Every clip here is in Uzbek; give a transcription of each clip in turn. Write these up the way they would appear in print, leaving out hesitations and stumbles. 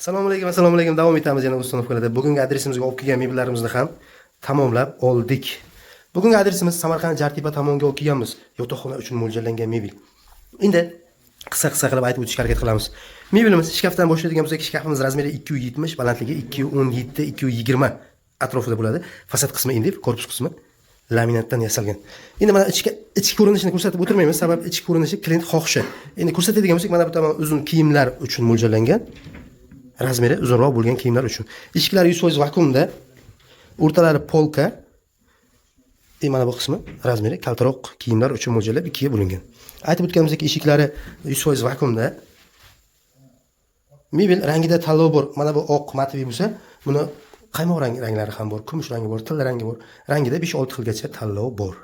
Assalomu alaykum, assalomu alaykum. Davom etamiz yana установка larda. Bugungi adresimizga olib kelgan mebellarimizni ham tamomlab oldik. Bugungi adresimiz Samarqand Jartepa tomonga olib kelganmiz. Yotoqxona uchun mo'ljallangan mebel. Endi qisqa-qisqa qilib aytib o'tishga harakat qilamiz. Mebelimiz shkafdan boshlaydigan bo'lsak, shkafimiz размер i 270, balandligi 217, 220 atrofida bo'ladi. Fasad qismi endi korpus qismi laminatdan yasalgan. Endi mana ichki ko'rinishini ko'rsatib o'tirmaymiz, sabab ichki ko'rinishi klient xohishi. Endi ko'rsatadigan bo'lsak, mana bu tomon uzun kiyimlar uchun mo'ljallangan. Размер i uzunroq bo'lgan kiyimlar uchun. Eshiklari 100% vakuumda, o'rtalari polka. Mana bu qismi размер i kaltaroq kiyimlar uchun mo'ljallab ikkiga bo'lingan. Aytib o'tganimizdek, eshiklari 100% vakuumda. Mebel rangida tanlov bor. Mana bu oq матовый bo'lsa, buni qaymoq ranglari ham bor, kumush rangi bor, tilla rangi bor. Rangida 5-6 xilgacha tanlov bor.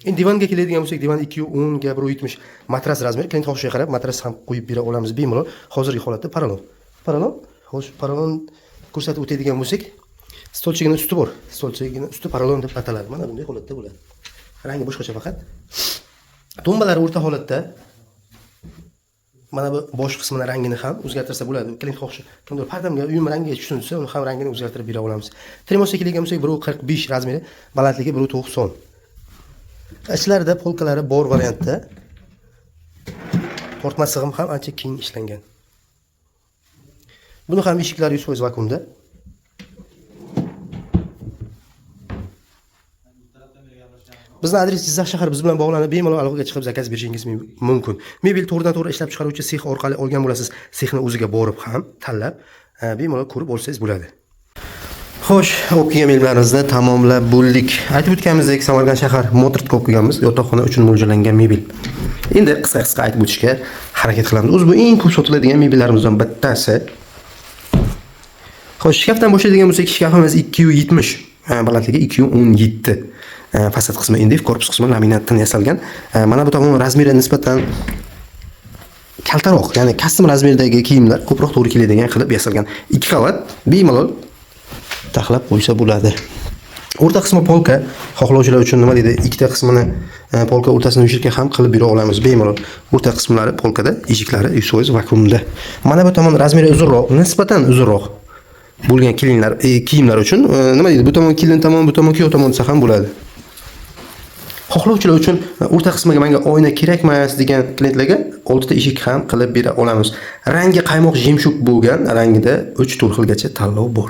Endi divanga keladigan bo'lsak, divan 210 ga 170 matras размер i, klient xohishiga qarab matras ham qo'yib bera olamiz bemalol. Hozirgi holatda porolon. Porolon, xo'sh, porolon ko'rsatib o'tadigan bo'lsak, stolchigini usti bor. Stolchigini usti porolon deb ataladi. Mana bunday holatda bo'ladi. Rangi boshqacha faqat. Tumbalari o'rta holatda. Mana bu bosh qismini rangini ham o'zgartirsa bo'ladi. Klient xohishi. Kimdir pardamga, uyim rangiga tushsin desa, uni ham rangini o'zgartirib bera olamiz. Tremosga keladigan bo'lsak, 1.45 размер i, balandligi 1.90. Ichlarida polkalari bor variantda. Tortma sig'im ham ancha keng ishlangan. Buni ham eshiklari 100% vakuumda. Bizni adres Jizzax shahar, biz bilan bog'lanib bemalol aloqaga chiqib zakaz berishingiz mumkin. Mebel to'g'ridan to'g'ri ishlab chiqaruvchi sex orqali olgan bo'lasiz. Sexni o'ziga borib ham tanlab, bemalol ko'rib olsangiz bo'ladi. Xo'sh, olib kelgan mebellarimizni tamomlab bo'ldik. Aytib o'tganimizdek, Samarqand shahar Motortga olib kelganmiz. Yotoqxona uchun mo'ljallangan mebel. Endi qisqa-qisqa aytib o'tishga harakat qilamiz. O'zi bu eng ko'p sotiladigan mebellarimizdan bittasi. Xo'sh, shkafdan boshlaydigan bo'lsak, shkafimiz 270, balandligi 217. Fasad qismi MDF, korpus qismi laminatdan yasalgan. Mana bu tomon размер i nisbatan kaltaroq, ya'ni custom размер dagi kiyimlar ko'proq to'g'ri keladigan qilib yasalgan. Ikki qavat bemalol taxlab qo'ysa bo'ladi. O'rta qismi polka, xohlovchilar uchun nima deydi, ikkita qismini polka o'rtasini вешалка ham qilib bera olamiz bemalol. O'rta qismlari polkada, eshiklari 100% vakuumda. Mana bu tomon размер i uzunroq, nisbatan uzunroq bo'lgan kiyimlar uchun nima deydi, bu tomon kelin tomon, bu tomon kuyov tomon desa ham bo'ladi. Xohlovchilar uchun o'rta qismiga menga oyna kerak emas degan klientlarga oltita eshik ham qilib bera olamiz. Rangi qaymoq жемчуг bo'lgan, rangida 3-4 xilgacha tanlov bor.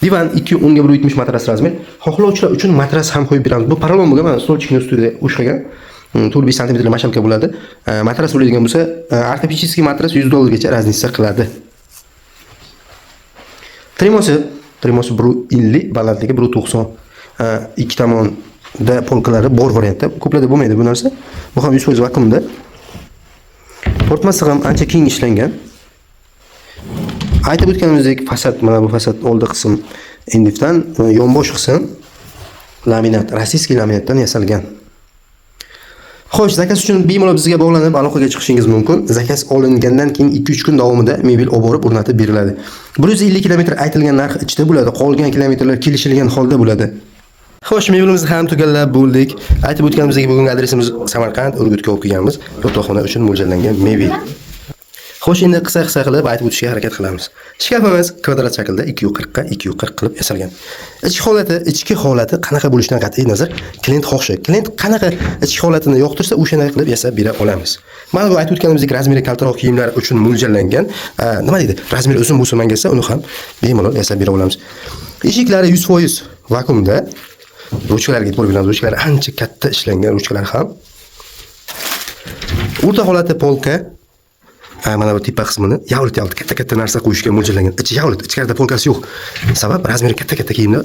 Divan 2 10 ga 170 matras размер. Xohlovchilar uchun matras ham qo'yib beramiz. Bu porolon bo'lgan, mana stolchikning ustida o'xshagan. 4-5 santimetrli мешалка bo'ladi. Matras bo'ladigan bo'lsa, ортопедический matras 100 dollargacha разница qiladi. Tremosi 1.50, balandligi 1.90. Ikki tomonda polkalari bor variantda. Ko'plarda bo'lmaydi bu narsa. Bu ham 100% vakuumda. Tortmasi ham ancha keng ishlangan. Aytib o'tganimizdek, fasad, mana bu fasad oldi qism MDFdan, yonbosh qism laminat, российский laminatdan yasalgan. Xo'sh, zakaz uchun bemalol bizga bog'lanib aloqaga chiqishingiz mumkin. Zakaz olingandan keyin 2-3 kun davomida mebel olib borib o'rnatib beriladi. 150 kilometr aytilgan narx ichida bo'ladi, qolgan kilometrlar kelishilgan holda bo'ladi. Xo'sh, mebelimizni ham tugallab bo'ldik. Aytib o'tganimizdek, bugungi adresimiz Samarqand, Urgutga olib kelganmiz. Yotoqxona uchun mo'ljallangan mebel. Xo'sh, endi qisqa-qisqa qilib aytib o'tishga harakat qilamiz. Shkafimiz kvadrat shaklda 240 ga 240 qilib yasalgan. Ichki holati qanaqa bo'lishidan qat'iy nazar klient xohishi. Klient qanaqa ichki holatini yoqtirsa, o'shanaqa qilib yasab bera olamiz. Mana bu aytib o'tganimizdek, размер i kaltaroq kiyimlar uchun mo'ljallangan. Nima deydi? Размер i uzun bo'lsa manga desa, uni ham bemalol yasab bera olamiz. Eshiklari 100% vakuumda. Ruchkalarga e'tibor beramiz. Ruchkalari ancha katta ishlangan ruchkalar ham. O'rta holati polka. Mana bu tepa qismini yavlit yavlit katta-katta narsa qo'yishga mo'ljallangan. Ichi yavlit, ichkarida polkasi yo'q. Sabab размер i katta-katta kiyimlar,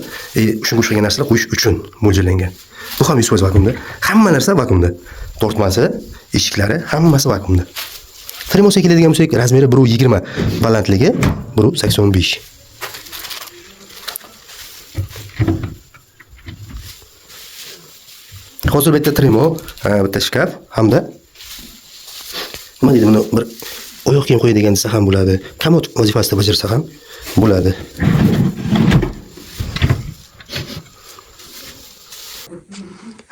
shunga o'xshagan narsalar qo'yish uchun mo'ljallangan. Bu ham 100% vakuumda. Hamma narsa vakuumda. Tortmasi, eshiklari hammasi vakuumda. Tremosga keladigan bo'lsak, размер i 1.20, balandligi 1.85. Hozir bitta tremo, bitta shkaf hamda nima deydi, buni bir oyoq kiyim qo'yadigan desa ham bo'ladi. Komod vazifasida bajarsa ham bo'ladi.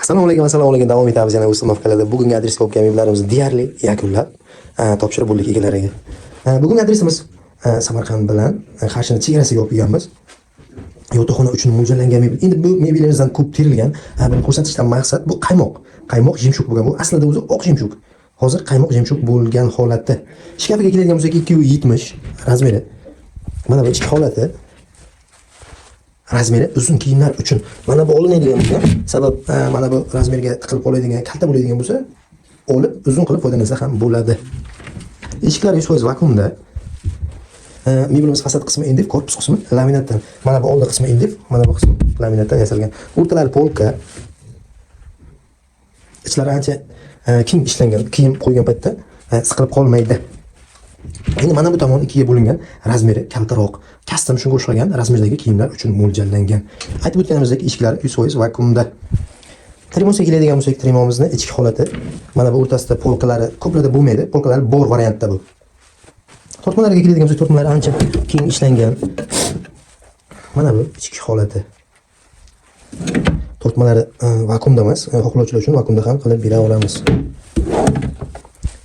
Assalomu alaykum, assalomu alaykum. Davom etamiz yana установка larda. Bugungi adresga olib kelgan mebellarimizni deyarli yakunlab, topshirib bo'ldik egalariga. Bugungi adresimiz Samarqand bilan Qarshini chegarasiga olib kelganmiz. Yotoqxona uchun mo'ljallangan mebel. Endi bu mebelimizdan ko'p terilgan. Buni ko'rsatishdan maqsad bu qaymoq. Qaymoq жемчуг bo'lgan. Bu aslida o'zi oq жемчуг. Hozir qaymoq жемчуг bo'lgan holatda. Shkafiga keladigan bo'lsak, 270 razmeri. Mana bu ichki holati. Razmeri uzun kiyimlar uchun. Mana bu olinadigan bo'lsa, sabab mana bu razmerga tiqilib qoladigan, kalta bo'ladigan bo'lsa, olib uzun qilib foydalansa ham bo'ladi. Eshiklar 100% vakuumda. Mebelimiz fasad qismi NDF, korpus qismi laminatdan. Mana bu oldi qismi NDF, mana bu qismi laminatdan yasalgan. O'rtalari polka. Ichlari ancha keng ishlangan. Kiyim qo'ygan paytda siqilib qolmaydi. Endi mana bu tomon ikkiga bo'lingan, razmeri kaltaroq, custom shunga o'xshagan razmerdagi kiyimlar uchun mo'ljallangan. Aytib o'tganimizdek, eshiklar 100% vakuumda. Trimosga keladigan bo'lsak, trimomizni ichki holati mana bu o'rtasida polkalari ko'plarda bo'lmaydi, polkalari bor variantda bu. Tortmalarga keladigan bo'lsak, tortmalar ancha keng ishlangan. Mana bu ichki holati. Tortmalari vakuumda emas, xohlovchilar uchun vakuumda ham qilib bera olamiz.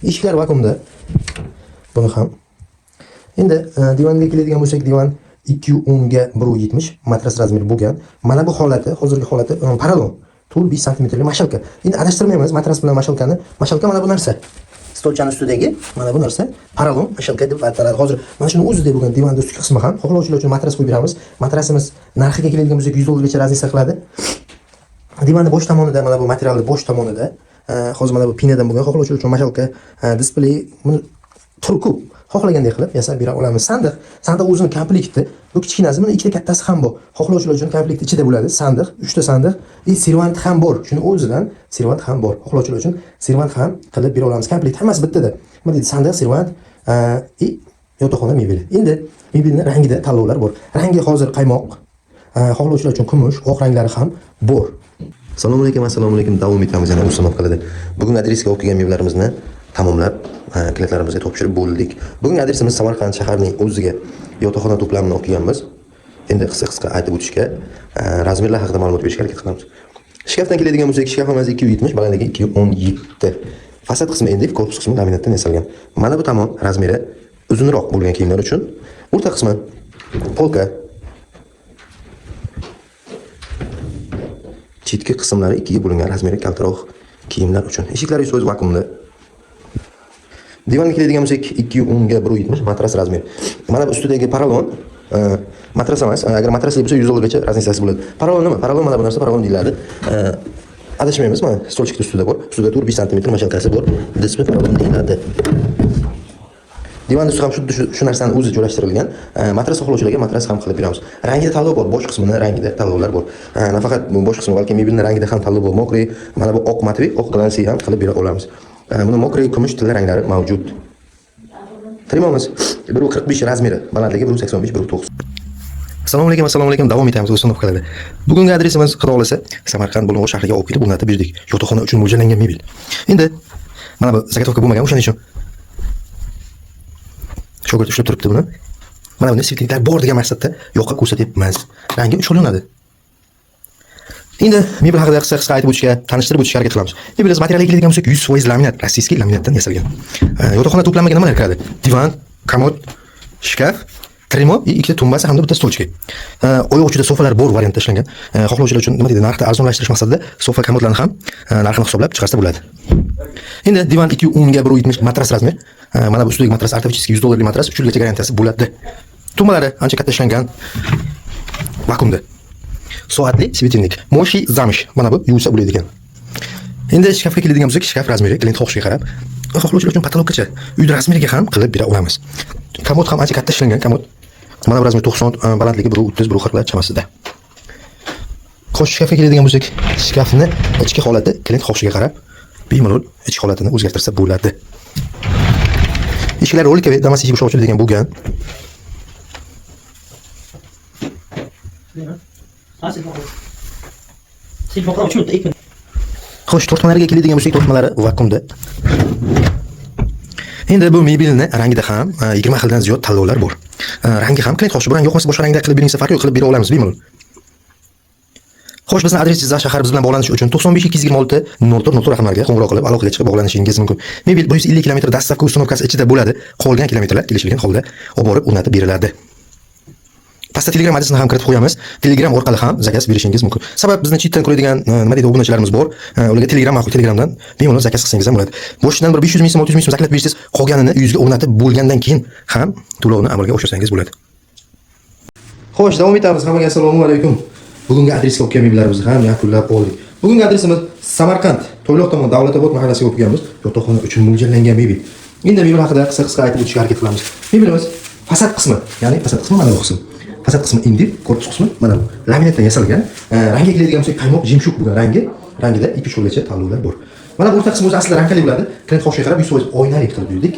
Eshiklar vakuumda. Buni ham. Endi divanga keladigan bo'lsak, divan 210 ga 170 matras razmeri bo'lgan. Mana bu holati, hozirgi holati paralon. To'l 5 santimetrli мешалка. Endi adashtirmaymiz matras bilan мешалка ni. Мешалка mana bu narsa. Stolchani ustidagi mana bu narsa paralon мешалка deb ataladi. Hozir mana shuni o'zida bo'lgan divanning ustki qismi ham xohlovchilar uchun matras qo'yib beramiz. Matrasimiz narxiga keladigan bo'lsak, 100 dollargacha разница qiladi. Divanni bosh tomonida, mana bu materialni bosh tomonida hozir mana bu pinadan bo'lgan, xohlovchilar uchun мешалка, displey, buni turi ko'p. Xohlagandek qilib yasab bera olamiz. Sandiq, sandiq o'zini komplekti. Bu kichkinasi, buni ikkita kattasi ham bor. Xohlovchilar uchun komplekt ichida bo'ladi. Sandiq, 3 ta sandiq, и servant ham bor. Shuni o'zidan servant ham bor. Xohlovchilar uchun servant ham qilib bera olamiz. Komplekt hammasi bittada. Nima deydi? Sandiq, servant и yotoqxona mebeli. Endi mebelni rangida tanlovlar bor. Rangi hozir qaymoq, xohlovchilar uchun kumush, oq ranglari ham bor. Assalomu alaykum, assalomu alaykum. Davom etamiz yana установка larda. Bugun adresga olib kelgan mebellarimizni tamomlab, klientlarimizga topshirib bo'ldik. Bugungi adresimiz Samarqand shaharining o'ziga yotoqxona to'plamini olib kelganmiz. Endi qisqa-qisqa aytib o'tishga, razmerlar haqida ma'lumot berishga harakat qilamiz. Shkafdan keladigan bo'lsak, shkafimiz 270, balandligi 217. Fasad qismi NDF, korpus qismi laminatdan yasalgan. Mana bu tomon razmeri uzunroq bo'lgan kiyimlar uchun, o'rta qismi polka, chetki qismlari ikkiga bo'lingan, razmeri kaltaroq kiyimlar uchun. Eshiklari 100% vakuumda. Divanga keladigan bo'lsak, 210 ga 170 matras razmer. Mana bu ustidagi paralon matras emas, agar matrasli bo'lsa, 100 dollargacha разница si bo'ladi. Paralon nima? Paralon mana bu narsa paralon deyiladi. Adashmaymiz, mana стольчик ustida bor. Ustida 4-5 sm мешалка si bor. Dismi paralon deyiladi. Divan usti ham xuddi shu narsani o'zi joylashtirilgan. Matras xohlovchilarga matras ham qilib beramiz. Rangida tanlov bor, bosh qismini rangida tanlovlar bor. Nafaqat bu bosh qismi, balki mebelni rangida ham tanlov bor. Мокрый, mana bu oq матовый, oq глянец ham qilib bera olamiz. Buni мокрый, kumush, tilla ranglari mavjud. Trimomiz 1.45 razmeri, balandligi 1.85, 1.90. Assalomu alaykum, assalomu alaykum. Davom etamiz установка larda. Bugungi adresimiz, Xudo xohlasa, Samarqand Bulung'ur shahriga olib kelib o'rnatib berdik. Yotoqxona uchun mo'ljallangan mebel. Endi mana bu заготовка bo'lmagan, o'shaning uchun shogird ushlab turibdi buni. Mana bunda светильник lar bor degan maqsadda yoqib ko'rsatyapmiz. Rangi uch xil yonadi. Endi mebel haqida qisqa qisqa aytib o'tishga, tanishtirib o'tishga harakat qilamiz. Mebel materialiga keladigan bo'lsak, 100% laminat, российский laminatdan yasalgan. Yotoqxona to'plamiga nimalar kiradi? Divan, komod, shkaf, trimo и ikkita tumbasi hamda bitta stolchka. Oyoq uchida sofalar bor variantda ishlangan. Xohlovchilar uchun, nima deydi, narxni arzonlashtirish maqsadida sofa, komodlarni ham narxini hisoblab chiqarsa bo'ladi. Endi divan 210 ga 170 matras razmer. Mana bu ustidagi matras ортопедический, 100 dollarlik matras, 3 yilgacha garantiyasi bo'ladi. Tumbalari ancha katta ishlangan. Vakuumda. Soatli светильник. Мощный замш. Mana bu yuvsa bo'ladigan. Endi shkafga keladigan bo'lsak, shkaf razmeri klient xohishiga qarab, xohlovchilar uchun потолок gacha, uy razmeriga ham qilib bera olamiz. Komod ham ancha katta ishlangan komod. Mana bu razmer 90, balandligi 1.30, 1.40 chamasida. Xo'sh, shkafga keladigan bo'lsak, shkafni ichki holati klient xohishiga qarab bemalol ichki holatini o'zgartirsa bo'ladi. Eshiklar роликовый, Damas eshigi ushlab ochiladigan bo'lgan. Ha, telefon. Telefon qilib 3 minutda, 2 minut. Xo'sh, tortmalarga keladigan bo'lsak, tortmalari vakuumda. Endi bu mebelni rangida ham 20 xildan ziyod tanlovlar bor. Rangi ham klient xohishi, bu rang yoqmasa, boshqa rangda qilib beringsa, farqi yo'q, qilib bera olamiz bemalol. Xo'sh, bizni adres Jizzax shahar. Biz bilan bog'lanish uchun 95 226 04 04 raqamlariga qo'ng'iroq qilib, aloqaga chiqib bog'lanishingiz mumkin. Mebel 150 kilometr доставка, установка si ichida bo'ladi. Qolgan kilometrlar kelishilgan holda olib borib o'rnatib beriladi. Pastda Telegram adresini ham kiritib qo'yamiz. Telegram orqali ham заказ berishingiz mumkin. Sabab bizni chetdan ko'radigan nima deydi, obunachilarimiz bor. Ularga Telegram ma'qul, Telegramdan bemalol заказ qilsangiz ham bo'ladi. Boshidan bir 500 ming so'm, 600 ming so'm заказ bersangiz, qolganini uyingizga o'rnatib bo'lgandan keyin ham to'lovni amalga oshirsangiz bo'ladi. Xo'sh, davom etamiz. Hammaga assalomu alaykum. Bugungi adresga olib kelgan mebellarimizni ham yakunlab oldik. Bugungi adresimiz Samarqand, To'yloq tomon, Davlatobod mahallasiga olib kelganmiz. Yotoqxona uchun mo'ljallangan mebel. Endi mebel haqida qisqa-qisqa aytib o'tishga harakat qilamiz. Mebelimiz fasad qismi, ya'ni fasad qismi mana bu qism. Fasad qismi индив, korpus qismi mana bu. Laminatdan yasalgan. Rangiga keladigan bo'lsak, qaymoq жемчуг bo'lgan rangi, rangida 2-3 xilgacha tanlovlar bor. Mana bu o'rta qismi o'zi aslida ramkali bo'ladi. Klient xohishiga qarab 100% oynali qilib berdik.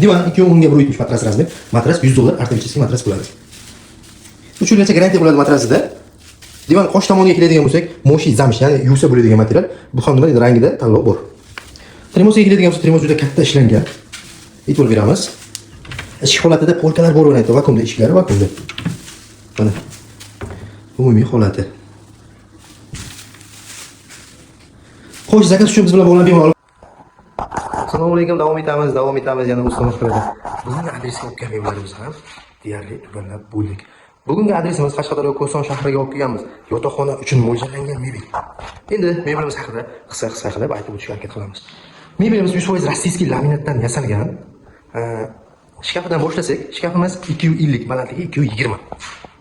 Divan 2.10 ga 1.70 matras размер. Matras 100 dollar, ортопедический matras bo'ladi. 3 yilgacha garantiya bo'ladi matrasida. Divan qosh tomoniga keladigan bo'lsak, мощный замш, ya'ni yuvsa bo'ladigan material. Bu ham nima deydi, rangida tanlov bor. Termosga keladigan bo'lsak, termos juda katta ishlangan. E'tibor beramiz. Ichki holatida полка lar bor o'rnatdi, vakuumda, eshiklari vakuumda. Mana. Umumiy holati. Xo'sh, заказ uchun biz bilan bog'lanib bemalol. Assalomu alaykum, davom etamiz, davom etamiz yana установка larda. Bugungi adresga olib kelgan mebellarimizni ham deyarli tugallab bo'ldik. Bugungi adresimiz Qashqadaryo, Ko'son shahriga olib kelganmiz. Yotoqxona uchun mo'ljallangan mebel. Endi mebelimiz haqida qisqa-qisqa qilib aytib o'tishga harakat qilamiz. Mebelimiz 100% российский laminatdan yasalgan. Shkafidan boshlasak, shkafimiz 250, balandligi 220.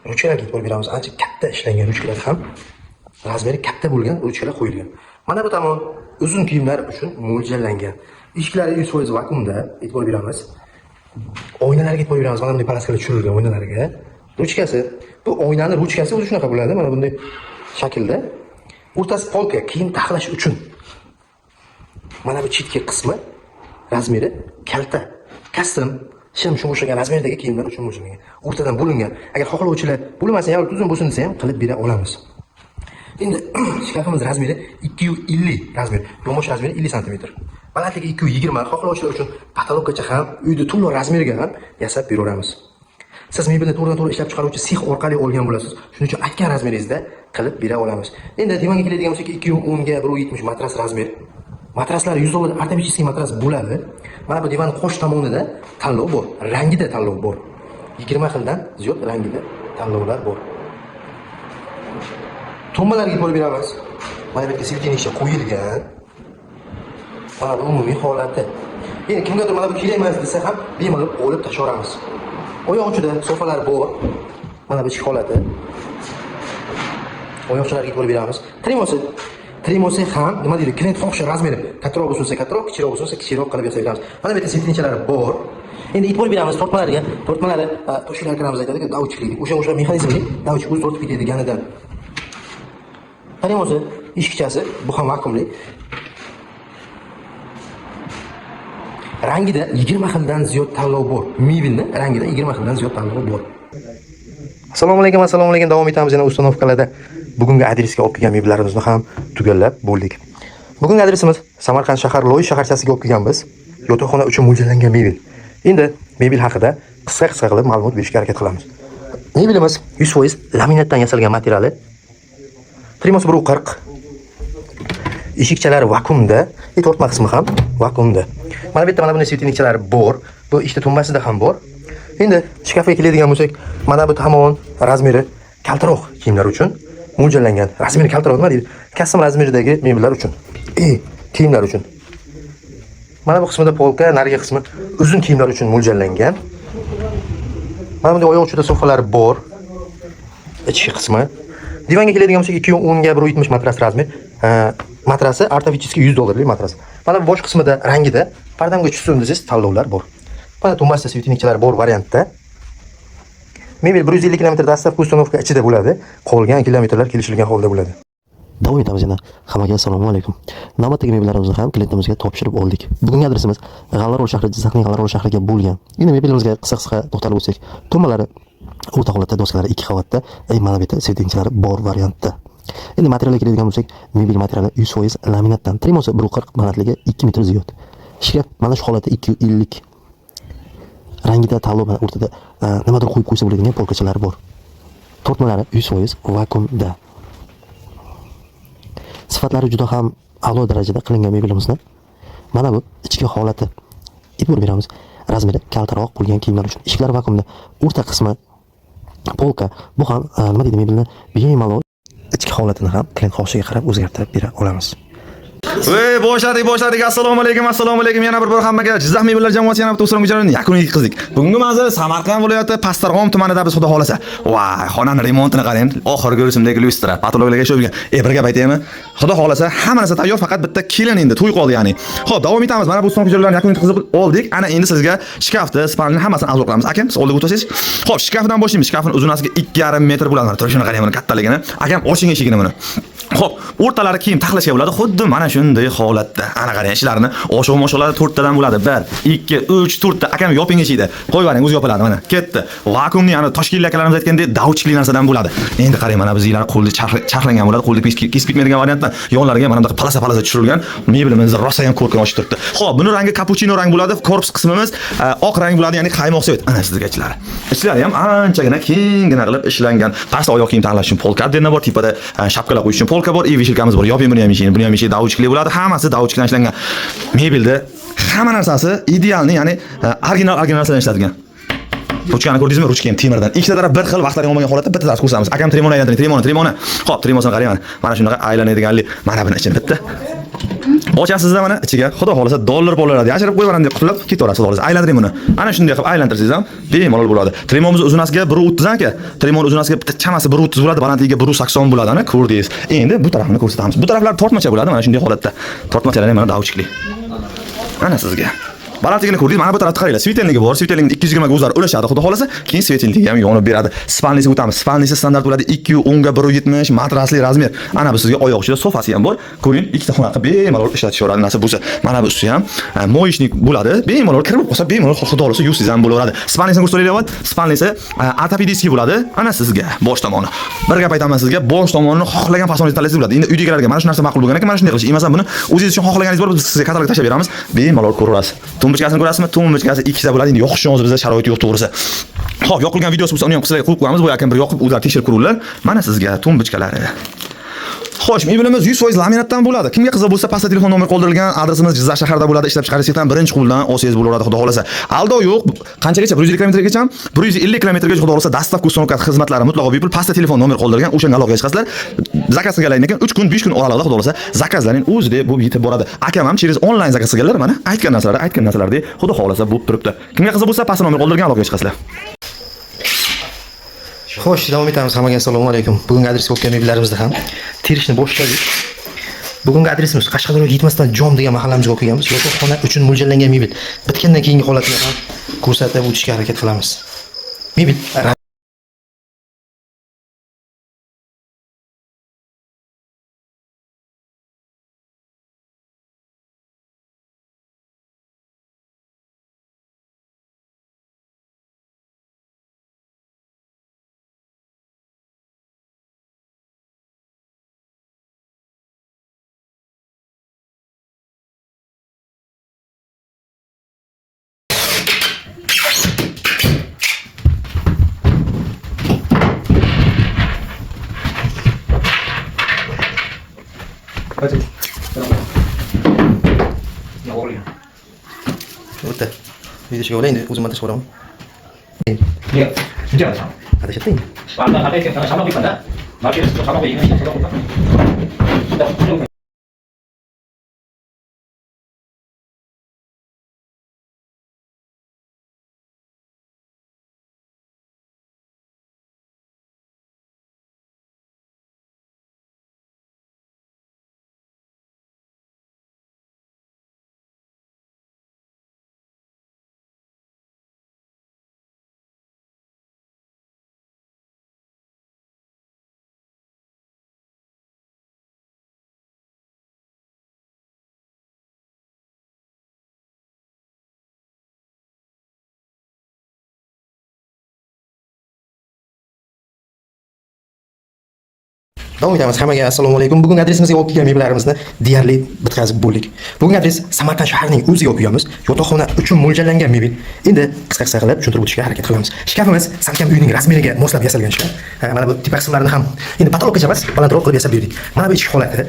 Ruchkalarga e'tibor beramiz. Ancha katta ishlangan ruchkalar ham, размер i katta bo'lgan ruchkalar qo'yilgan. Mana bu tomon uzun kiyimlar uchun mo'ljallangan. Eshiklari 100% vakuumda, e'tibor beramiz. Oynalarga e'tibor beramiz. Mana bunday полоска lar tushirilgan oynalarga. Ruchkasi, bu oynani ruchkasi o'zi shunaqa bo'ladi, mana bunday shaklda. O'rtasi полка, kiyim taxlash uchun. Mana bu chetki qismi размер i kalta. Kostyum, shim, shunga o'xshagan размер dagi kiyimlar uchun mo'ljallangan. O'rtadan bo'lingan. Agar xohlovchilar bo'lmasa, yo uzun bo'lsin desa ham qilib bera olamiz. Endi shkafimiz размер i 250 размер. Yonbosh размер i 50 santimetr. Balandligi 220. Xohlovchilar uchun потолок gacha ham, uyda to'liq размер ga ham yasab beraveramiz. Siz mebelni to'g'ridan to'g'ri ishlab chiqaruvchi sex orqali olgan bo'lasiz. Shuning uchun aytgan размер ingizda qilib bera olamiz. Endi divanga keladigan bo'lsak, 210 ga 1.70 matras размер. Matraslar 100 dollar, ортопедический matras bo'ladi. Mana bu divan qo'sh tomonida tanlov bor. Rangida tanlov bor. 20 xildan ziyod rangida tanlovlar bor. Tumbalarga e'tibor beramiz. Mana bu yerga светильник cha qo'yilgan. Mana bu umumiy holati. Endi kimgadir mana bu kerak emas desa ham bemalol olib tashlaveramiz. Oyoq uchida sofalar bor. Mana bu ichki holati. Oyoqchalarga e'tibor beramiz. Trimosi. Trimosi ham nima deydi? Klient xohisha размер i kattaroq bo'lsa kattaroq, kichikroq bo'lsa kichikroq qilib yasab beramiz. Mana bu yerda светильник chalari bor. Endi e'tibor beramiz tortmalarga. Tortmalari toshlar kiramiz aytadi, доводчик li. O'sha mexanizmli доводчик o'zi tortib ketadiganidan. Trimosi eshikchasi, bu ham vakuumli. Rangida 20 xildan ziyod tanlov bor. Mebelni rangida 20 xildan ziyod tanlov bor. Assalomu alaykum, assalomu alaykum. Davom etamiz yana установка larda. Bugungi adresga olib kelgan mebellarimizni ham tugallab bo'ldik. Bugungi adresimiz Samarqand shahar, Loy shaharchasiga olib kelganmiz. Yotoqxona uchun mo'ljallangan mebel. Endi mebel haqida qisqa-qisqa qilib ma'lumot berishga harakat qilamiz. Mebelimiz 100% laminatdan yasalgan materiali. Trimos 1.40. Eshikchalari vakuumda, tortma qismi ham vakuumda. Mana bu yerda mana bunday светильник chalari bor. Bu ikkita tumbasida ham bor. Endi shkafga keladigan bo'lsak, mana bu tomon размер i kaltaroq kiyimlar uchun mo'ljallangan. Размер i kaltaroq nima deydi? Kostyum размер idagi mebellar uchun. Kiyimlar uchun. Mana bu qismida полка, narigi qismi uzun kiyimlar uchun mo'ljallangan. Mana bunday oyoq uchida sofalar bor. Ichki qismi. Divanga keladigan bo'lsak, 2.10 ga 1.70 matras размер. Matrasi ортопедический 100 dollarlik matras. Mana bu bosh qismida rangida pardamga tushsin desangiz tanlovlar bor. Mana tumbasida светильник chalar bor variantda. Mebel 150 km доставка, установка ichida bo'ladi. Qolgan kilometrlar kelishilgan holda bo'ladi. Davom etamiz yana. Hammaga assalomu alaykum. Navbatdagi mebellarimizni ham klientimizga topshirib oldik. Bugungi adresimiz G'allarol shahri, Jizzaxning G'allarol shahriga bo'lgan. Endi mebelimizga qisqa-qisqa to'xtalib o'tsak, tumbalari o'rta holatda, doskalari ikki qavatda, mana bu yerda светильник chalari bor variantda. Endi materialga keladigan bo'lsak, mebel materiali 100% laminatdan. Trimosi 1.40, balandligi 2 metr ziyod. Shkaf mana shu holatda 250. Rangida tanlov, mana o'rtada nimadir qo'yib qo'ysa bo'ladigan полка chalari bor. Tortmalari 100% vakuumda. Sifatlari juda ham a'lo darajada qilingan mebelimizni. Mana bu ichki holati. E'tibor beramiz. Razmeri kaltaroq bo'lgan kiyimlar uchun. Eshiklar vakuumda. O'rta qismi polka. Bu ham nima deydi, mebelni bemalol ichki holatini ham klient xohishiga qarab o'zgartirib bera olamiz. Ey, boshladik, boshladik. Assalomu alaykum, assalomu alaykum. Yana bir bor hammaga Jizzax mebellar jamoasi yana bitta usulni jarayonini yakuniga yetkazdik. Bugungi manzil Samarqand viloyati Pastdarg'om tumanida biz, xudo xolasa. Voy, xonani remontini qarang. Oxirgi rusumdagi lyustra, patologlarga ishlaydigan. Ey, bir gap aytaymi? Xudo xolasa, hamma narsa tayyor, faqat bitta kelin endi to'y qoldi, ya'ni. Xo'p, davom etamiz. Mana bu usulni jarayonini yakuniga yetkazib oldik. Ana endi sizga shkafni, spalni hammasini обзор qilamiz. Akam, siz oldiga o'tasiz. Xo'p, shkafdan boshlaymiz. Shkafning uzunasiga 2,5 metr bo'ladi. Mana turishini qarang, buni kattaligini. Akam, oching eshigini buni. Xo'p, o'rtalari kiyim taxlashga bo'ladi. Xuddi mana shunday holatda. Ana qarang, ishlarini oshiq moshiqlari to'rttadan bo'ladi. 1, 2, 3, 4 ta. Akam, yoping eshikni. Qo'yib yuboring, o'zi yopiladi mana. Ketdi. Vakuumni, ya'ni toshkentlik akalarimiz aytgandek, davchikli narsadan bo'ladi. Endi qarang, mana bizlar qo'lni charxlangan bo'ladi. Qo'lni kesib ketmaydigan variantdan yonlariga mana bunaqa полоса-полоса tushirilgan. Mebelimizni rosa ham ko'rkini ochib turibdi. Xo'p, buni rangi kapuchino rang bo'ladi. Korpus qismimiz oq rang bo'ladi, ya'ni qaymoq цвет. Ana sizga ichlari. Ichlari ham anchagina kenggina qilib ishlangan. Pastda oyoq kiyim taxlash uchun polka отдельно bor, tepada shapkalar qo'yish uchun polka bor, и вешалка miz bor. Yoping buni ham eshigini, buni ham eshigi davchikli bo'ladi. Hammasi davchikdan ishlangan. Mebelda hamma narsasi идеальный, ya'ni original original narsadan ishlatilgan. Ruchkani ko'rdingizmi? Ruchka ham temirdan. Ikkita taraf bir xil, vaqtlaring olmagan holatda bitta taraf ko'rsamiz. Akam, tremoni aylantiring, tremoni, tremoni. Xo'p, tremosini qarang mana. Mana shunaqa aylanadiganli. Mana buni ichini bitta ochasizda, mana ichiga xudo xohlasa dollar bo'ladi. Yashirib qo'yib yuboraman deb qulflab ketaverasiz, xudo xohlasa. Aylantiring buni. Ana shunday qilib aylantirsangiz ham bemalol bo'ladi. Tremomiz uzunasiga 1.30 aka. Tremon uzunasiga bitta chamasi 1.30 bo'ladi, balandligiga 1.80 bo'ladi. Ana ko'rdingiz. Endi bu tarafini ko'rsatamiz. Bu taraflar tortmacha bo'ladi, mana shunday holatda. Tortmachalar ham mana davchikli. Ana sizga. Balandligini ko'rdingiz, mana bu tarafda qaranglar. Светильник i bor. Светильник ni 220 ga o'zlari ulashadi, xudo xolasa. Keyin светильник i ham yonib beradi. Спальный siga o'tamiz. Спальный si standart bo'ladi 2.10 ga 1.70 matrasli razmer. Ana bu sizga oyoq uchida sofasi ham bor. Ko'ring, ikkita xona qilib bemalol ishlatishaveradi nasib bo'lsa. Mana bu usti ham моечник bo'ladi. Bemalol kirib qolsa, bemalol xudo xolasa yuvsangiz ham bo'laveradi. Спальный sini ko'rsataylik avval. Спальный si ортопедический bo'ladi. Ana sizga bosh tomoni. Bir gap aytaman sizga, bosh tomonini xohlagan fasoningizda tanlasangiz bo'ladi. Endi uydagilarga mana shu narsa ma'qul bo'lgan ekan, mana shunday qilish. Masalan, buni o'zingiz uchun xohlaganingiz bor, biz sizga katalog tashlab beramiz. Bemalol ko'raverasiz. Tumbuchkasini ko'rasizmi? Tumbuchkasi ikkita bo'ladi. Endi yoqish uchun hozir bizda sharoit yo'q, to'g'risi. Xo'p, yoqilgan videosi bo'lsa, uni ham sizlarga qo'yib qo'yamiz. Bu akam bir yoqib, o'zlari tekshirib ko'rurlar. Mana sizga tumbuchkalari. Xo'sh, mebelimiz 100% laminatdan bo'ladi. Kimga qiziq bo'lsa, pastda telefon nomeri qoldirilgan. Adresimiz Jizzax shahrida bo'ladi. Ishlab chiqarish sexdan birinchi qo'ldan olsangiz bo'laveradi, xudo xolasa. Aldov yo'q. Qanchagacha? 150 kilometrgacha? 150 kilometrgacha xudo xolasa доставка, установка xizmatlari mutlaqo bepul. Pastda telefon nomeri qoldirilgan. O'shanga aloqaga chiqasizlar. Zakaz qilganlaringdan keyin 3 kun, 5 kun oralig'ida xudo xolasa zakazlaring o'zida bo'lib yetib boradi. Akam ham через onlayn zakaz qilganlar, mana aytgan narsalari, aytgan narsalardek xudo xolasa bo'lib turibdi. Kimga qiziq bo'lsa, pastda nomer qoldirilgan, aloqaga chiqasizlar. Xo'sh, davom etamiz. Hammaga assalomu alaykum. Bugungi adresga o'tgan mebellarimizni ham terishni boshladik. Bugungi adresimiz Qashqadaryoga yetmasdan Jom degan mahallamizga olib kelganmiz. Yotoqxona uchun mo'ljallangan mebel. Bitgandan keyingi holatini ham ko'rsatib o'tishga harakat qilamiz. Mebel O'ta. Videoga olay, endi o'zim montaj qilaman. 이게 진짜 많다. Adashadi endi. 완전 가까이 있으면 잡아먹을 건데. 마켓에서 잡아먹고 이거 잡아먹을까? Davom etamiz. Hammaga assalomu alaykum. Bugungi adresimizga olib kelgan mebellarimizni deyarli bitkazib bo'ldik. Bugungi adres Samarqand shahrining o'ziga olib kelganmiz. Yotoqxona uchun mo'ljallangan mebel. Endi qisqa-qisqa qilib tushuntirib o'tishga harakat qilamiz. Shkafimiz salkam uyning razmeriga moslab yasalgan shkaf. Ha, mana bu tepa qismlarini ham endi потолок gacha emas, balandroq qilib yasab berdik. Mana bu ichki holati.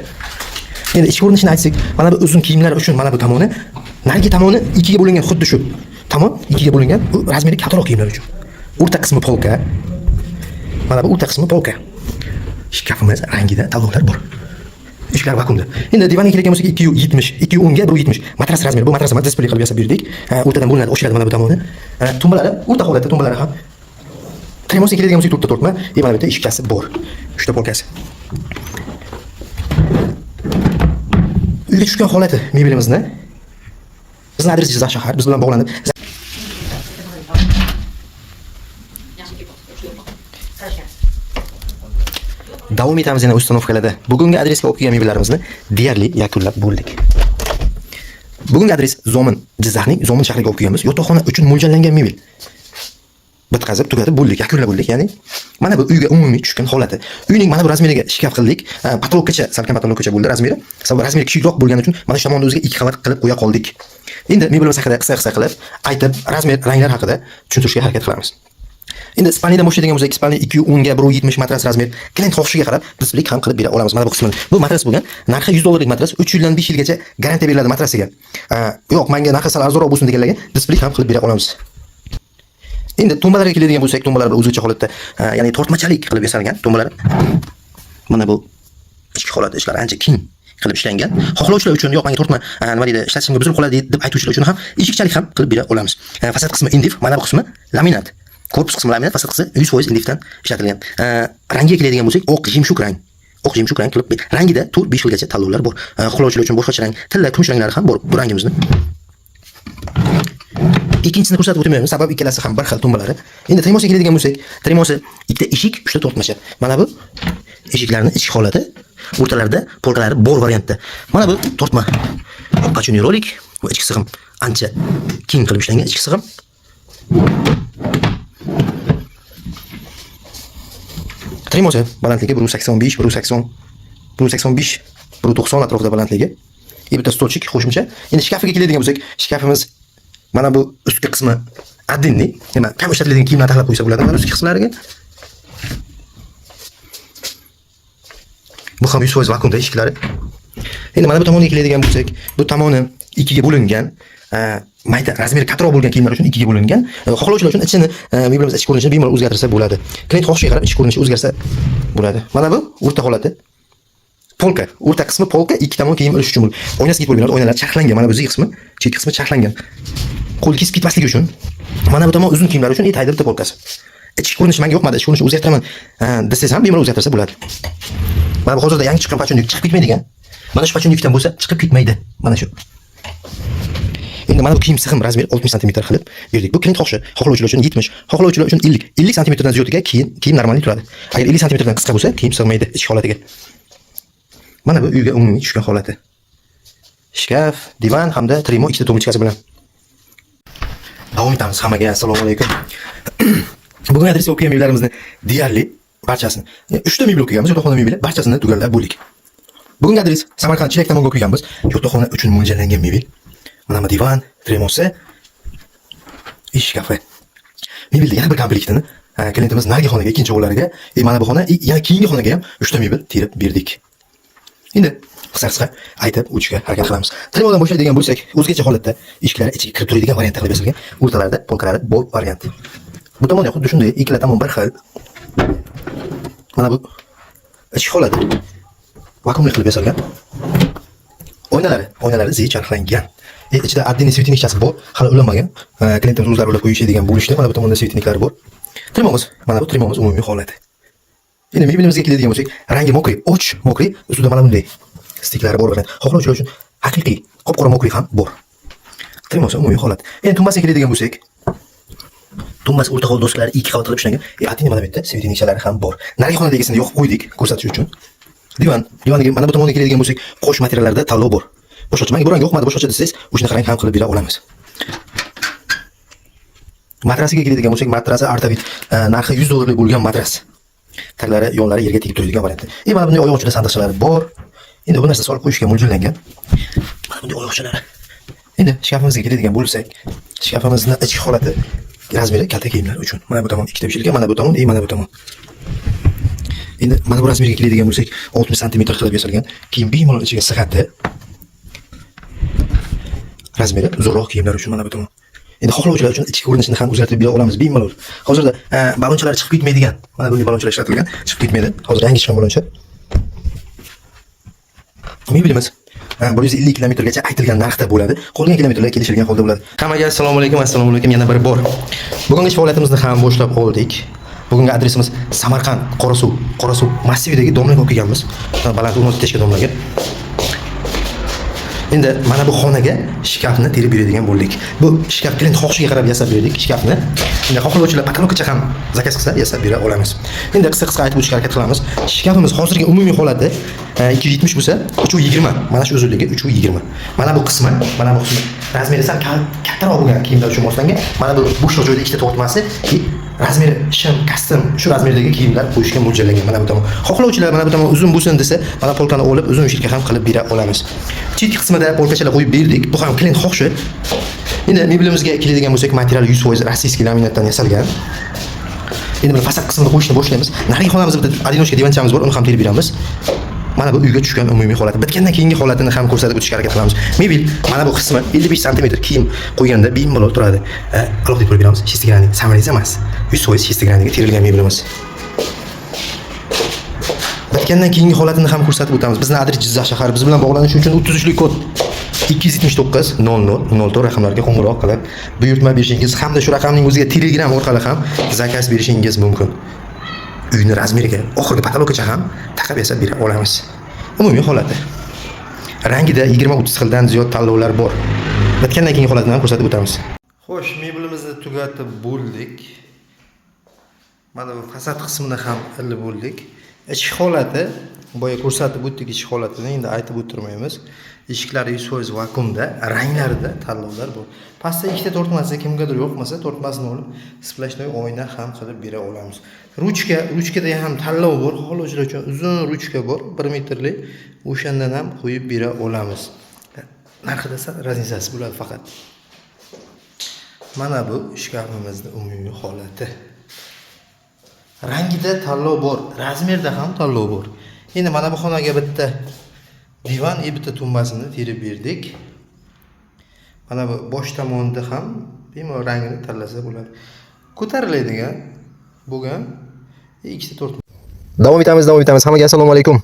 Endi ichki ko'rinishini aytsak, mana bu uzun kiyimlar uchun mana bu tomoni, narigi tomoni ikkiga bo'lingan, xuddi shu. Tomon ikkiga bo'lingan, bu razmeri kattaroq kiyimlar uchun. O'rta qismi polka. Mana bu o'rta qismi polka. Shkafimiz rangida tanlovlar bor. Eshiklar vakuumda. Endi divanga kelgan bo'lsak 270, 210 ga 170. Matras razmeri. Bu matras emas, displey qilib yasab berdik. Ha, o'rtadan bo'linadi, ochiladi mana bu tomoni. Ha, tumbalari o'rta holatda, tumbalari ham. Tremosga keladigan bo'lsak to'rtta tortma. E mana bu yerda eshikchasi bor. Uchta polkasi. Uyga tushgan holati mebelimizni. Bizning adres Jizzax shahar. Biz bilan bog'lanib davom etamiz yana ustanovkalarda. Bugungi adresga olib kelgan mebellarimizni deyarli yakunlab bo'ldik. Bugungi adres Zomin, Jizzaxning Zomin shahriga olib kelganmiz. Yotoqxona uchun mo'ljallangan mebel. Bitqazib tugatib bo'ldik, yakunlab bo'ldik. Ya'ni mana bu uyga umumiy tushgan holati. Uyning mana bu razmeriga shkaf qildik. Patolokkacha, salkam patolokkacha bo'ldi razmeri. Sabab razmeri kichikroq bo'lgani uchun mana shu tomonni o'ziga ikki qavat qilib qo'ya qoldik. Endi mebelimiz haqida qisqa-qisqa qilib aytib, razmer, ranglar haqida tushuntirishga harakat qilamiz. Endi spalnidan boshlaydigan bo'lsak, spalni 210 ga 170 matras razmer. Klient xohishiga qarab displey ham qilib bera olamiz. Mana bu qismini. Bu matras bo'lgan. Narxi 100 dollarlik matras, 3 yildan 5 yilgacha garantiya beriladi matrasiga. Yo'q, menga narxi sal arzonroq bo'lsin deganlarga displey ham qilib bera olamiz. Endi tumbalarga keladigan bo'lsak, tumbalar bir o'zgacha holatda, ya'ni tortmachalik qilib yasalgan tumbalar. Mana bu ichki holat ishlari ancha keng qilib ishlangan. Xohlovchilar uchun yo'q, menga tortma, nima deydi, ishlatishimga buzilib qoladi deb aytuvchilar uchun ham eshikchalik ham qilib bera olamiz. Fasad qismi indif, mana bu qismi laminat. Korpus qismi laminat, fasad qismi 100% indifdan ishlatilgan. Rangiga keladigan bo'lsak, oq jimshuk rang. Oq jimshuk rang qilib, rangida 4-5 xilgacha tanlovlar bor. Xohlovchilar uchun boshqacha rang, tilla, kumush ranglari ham bor bu rangimizni. Ikkinchisini ko'rsatib o'tmaymiz, sabab ikkalasi ham bir xil tumbalari. Endi trimosga keladigan bo'lsak, trimosi ikkita eshik, uchta tortmacha. Mana bu eshiklarning ichki holati, o'rtalarida polkalari bor variantda. Mana bu tortma. Qachon rolik, bu ichki sig'im ancha keng qilib ishlangan ichki sig'im. Trimosi balandligi 185, 180, 185, 190 atrofida balandligi. Bitta stolchik qo'shimcha. Endi shkafiga keladigan bo'lsak, shkafimiz mana bu ustki qismi отдельный, nima kam ishlatiladigan kiyimlar taxlab qo'ysa bo'ladi mana ustki qismlariga. Bu ham 100% vakuumda eshiklari. Endi mana bu tomonga keladigan bo'lsak, bu tomoni ikkiga bo'lingan, mayda razmeri kattaroq bo'lgan kiyimlar uchun ikkiga bo'lingan. Xohlovchilar uchun ichini, mebelimiz ichki ko'rinishini bemalol o'zgartirsa bo'ladi. Klient xohishiga qarab ichki ko'rinishi o'zgarsa bo'ladi. Mana bu o'rta holati. Polka, o'rta qismi polka, ikki tomon kiyim ilish uchun bo'ladi. Oynasi ketib bo'lgan, oynalar charxlangan. Mana bu zi qismi, chetki qismi charxlangan. Qo'l kesib ketmasligi uchun. Mana bu tomon uzun kiyimlar uchun tagida bitta polkasi. Ichki ko'rinishi menga yoqmadi, ichki ko'rinishni o'zgartiraman desangiz ham bemalol o'zgartirsa bo'ladi. Mana bu hozirda yangi chiqqan pachunlik chiqib ketmaydigan. Mana shu pachunlikdan bo'lsa chiqib ketmaydi. Mana shu. Endi mana bu kiyim sig'im razmeri 60 sm qilib berdik. Bu klient xohishi, xohlovchilar uchun 70, xohlovchilar uchun 50. 50 santimetrdan ziyodiga kiyim normalniy turadi. Agar 50 santimetrdan qisqa bo'lsa, kiyim sig'maydi ichki holatiga. Mana bu uyga umumiy tushgan holati. Shkaf, divan hamda trimo ikkita tumbochkasi bilan. Davom etamiz. Hammaga assalomu alaykum. Bugun adresga olib kelgan mebellarimizni deyarli barchasini, 3 ta mebel olib kelganmiz, yotoqxona mebeli, barchasini tugallab bo'ldik. Bugungi adres Samarqand Chilak tomonga olib kelganmiz. Yotoqxona uchun mo'ljallangan mebel. Mana bu divan, tremosi, ish shkafi. Mebelda yana bir komplektini klientimiz narigi xonaga, ikkinchi o'g'illariga, mana bu xona, yana keyingi xonaga ham 3 ta mebel terib berdik. Endi qisqa-qisqa aytib o'tishga harakat qilamiz. Trimodan boshlaydigan bo'lsak, o'zgacha holatda eshiklari ichiga kirib turadigan variantda qilib yasalgan. O'rtalarida polkalari bor variant. Bu tomon ham xuddi shunday, ikkala tomon bir xil. Mana bu ichki holati vakuumli qilib yasalgan. Oynalari zi charxlangan. Ichida отдельный svetnikchasi bor, hali ulanmagan. Klientimiz o'zlari ulab qo'yishadigan bo'lishdi. Mana bu tomonda svetniklari bor. Trimomiz, mana bu trimomiz umumiy holati. Endi mebelimizga keladigan bo'lsak, rangi mokri, och mokri, ustida mana bunday stiklari bor variant. Xohlovchilar uchun haqiqiy qop-qora mokri ham bor. Trimosi umumiy holat. Endi tumbasiga keladigan bo'lsak, tumbasi o'rta hol doskalari ikki qavat qilib ishlangan. Atini mana bu yerda svetnikchalari ham bor. Narigi xonadagisini yoqib qo'ydik ko'rsatish uchun. Divan, divaniga mana bu tomonga keladigan bo'lsak, qo'sh materiallarda tanlov bor. Boshqacha, menga bu rang yoqmadi, boshqacha desangiz, o'shanaqa rang ham qilib bera olamiz. Matrasiga keladigan bo'lsak, matrasi Artavit, narxi 100 dollarlik bo'lgan matras. Taglari, yonlari yerga tegib turadigan varianti. Mana bunday oyoqchada sandiqchalari bor. Endi bu narsa solib qo'yishga mo'ljallangan. Mana bunday oyoqchalari. Endi shkafimizga keladigan bo'lsak, shkafimizning ichki holati razmeri kalta kiyimlar uchun. Mana bu tomon ikkita beshilgan, mana bu tomon, mana bu tomon. Endi mana bu razmerga keladigan bo'lsak, 60 santimetr qilib yasalgan. Kiyim bemalol ichiga sig'adi. Razmeri uzunroq kiyimlar uchun mana bu tomon. Endi xohlovchilar uchun ichki ko'rinishini ham o'zgartirib bera olamiz bemalol. Hozirda balonchalar chiqib ketmaydigan. Mana bunday balonchalar ishlatilgan, chiqib ketmaydi. Hozir yangi chiqqan baloncha. Mebelimiz 150 kilometrgacha aytilgan narxda bo'ladi. Qolgan kilometrlar kelishilgan holda bo'ladi. Hammaga assalomu alaykum, assalomu alaykum yana bir bor. Bugungi ish faoliyatimizni ham boshlab oldik. Bugungi adresimiz Samarqand, Qorasuv, Qorasuv massividagi domlaga olib kelganmiz. Baland 16 этаж ga domlaga. Endi mana bu xonaga shkafni terib beradigan bo'ldik. Bu shkaf klient xohishiga qarab yasab berdik shkafni. Endi xohlovchilar потолок gacha ham заказ qilsa, yasab bera olamiz. Endi qisqa-qisqa aytib o'tishga harakat qilamiz. Shkafimiz hozirgi umumiy holati 270 bo'lsa, 320. Mana shu uzunligi 320. Mana bu qismi razmeri sal kattaroq bo'lgan kiyimlar uchun moslangan. Mana bu bo'shliq joyda ikkita tortmasi и razmeri shim, kostyum shu razmerdagi kiyimlar qo'yishga mo'ljallangan mana bu tomon. Xohlovchilar mana bu tomon uzun bo'lsin desa, mana polkani olib uzun вешалка ham qilib bera olamiz. Chetki qismida polkachalar qo'yib berdik. Bu ham klient xohishi. Endi mebelimizga keladigan bo'lsak, material 100% российский laminatdan yasalgan. Endi buni fasad qismini qo'yishni boshlaymiz. Narigi xonamizda bitta одиночка divanchamiz bor, uni ham terib beramiz. Mana bu uyga tushgan umumiy holati. Bitgandan keyingi holatini ham ko'rsatib o'tishga harakat qilamiz. Mebel mana bu qismi 55 sm kiyim qo'yganda bemalol turadi. Alohida ko'rib beramiz. Шестигранник, саморез emas. 100% шестигранник ga terilgan mebelimiz. Bitgandan keyingi holatini ham ko'rsatib o'tamiz. Bizni adres Jizzax shahari. Biz bilan bog'lanish uchun 33 kod 279 00 04 raqamlarga qo'ng'iroq qilib buyurtma berishingiz hamda shu raqamning o'ziga Telegram orqali ham заказ berishingiz mumkin. Uyni razmeriga oxirgi потолок gacha ham taqab yasab bera olamiz. Umumiy holati. Rangida 20-30 xildan ziyod tanlovlar bor. Bitgandan keyingi holatini ham ko'rsatib o'tamiz. Xo'sh, mebelimizni tugatib bo'ldik. Mana bu fasad qismini ham ilib bo'ldik. Ichki holati boya ko'rsatib o'tdik, ichki holatini endi aytib o'tirmaymiz. Eshiklari 100% vakuumda, ranglarida tanlovlar bor. Pastda ikkita tortmasi kimgadir yoqmasa, tortmasini olib сплошной oyna ham qilib bera olamiz. Ruchka, ruchkada ham tanlov bor. Xohlovchilar uchun uzun ruchka bor, 1 metrli. O'shandan ham qo'yib bera olamiz. Narxida sal разница si bo'ladi faqat. Mana bu shkafimizni umumiy holati. Rangida tanlov bor, razmerda ham tanlov bor. Endi mana bu xonaga bitta divan и bitta tumbasini terib berdik. Mana bu bosh tomonida ham bemalol rangini tanlasa bo'ladi. Ko'tariladigan bo'lgan ikkita to'rt. Davom etamiz, davom etamiz. Hammaga assalomu alaykum.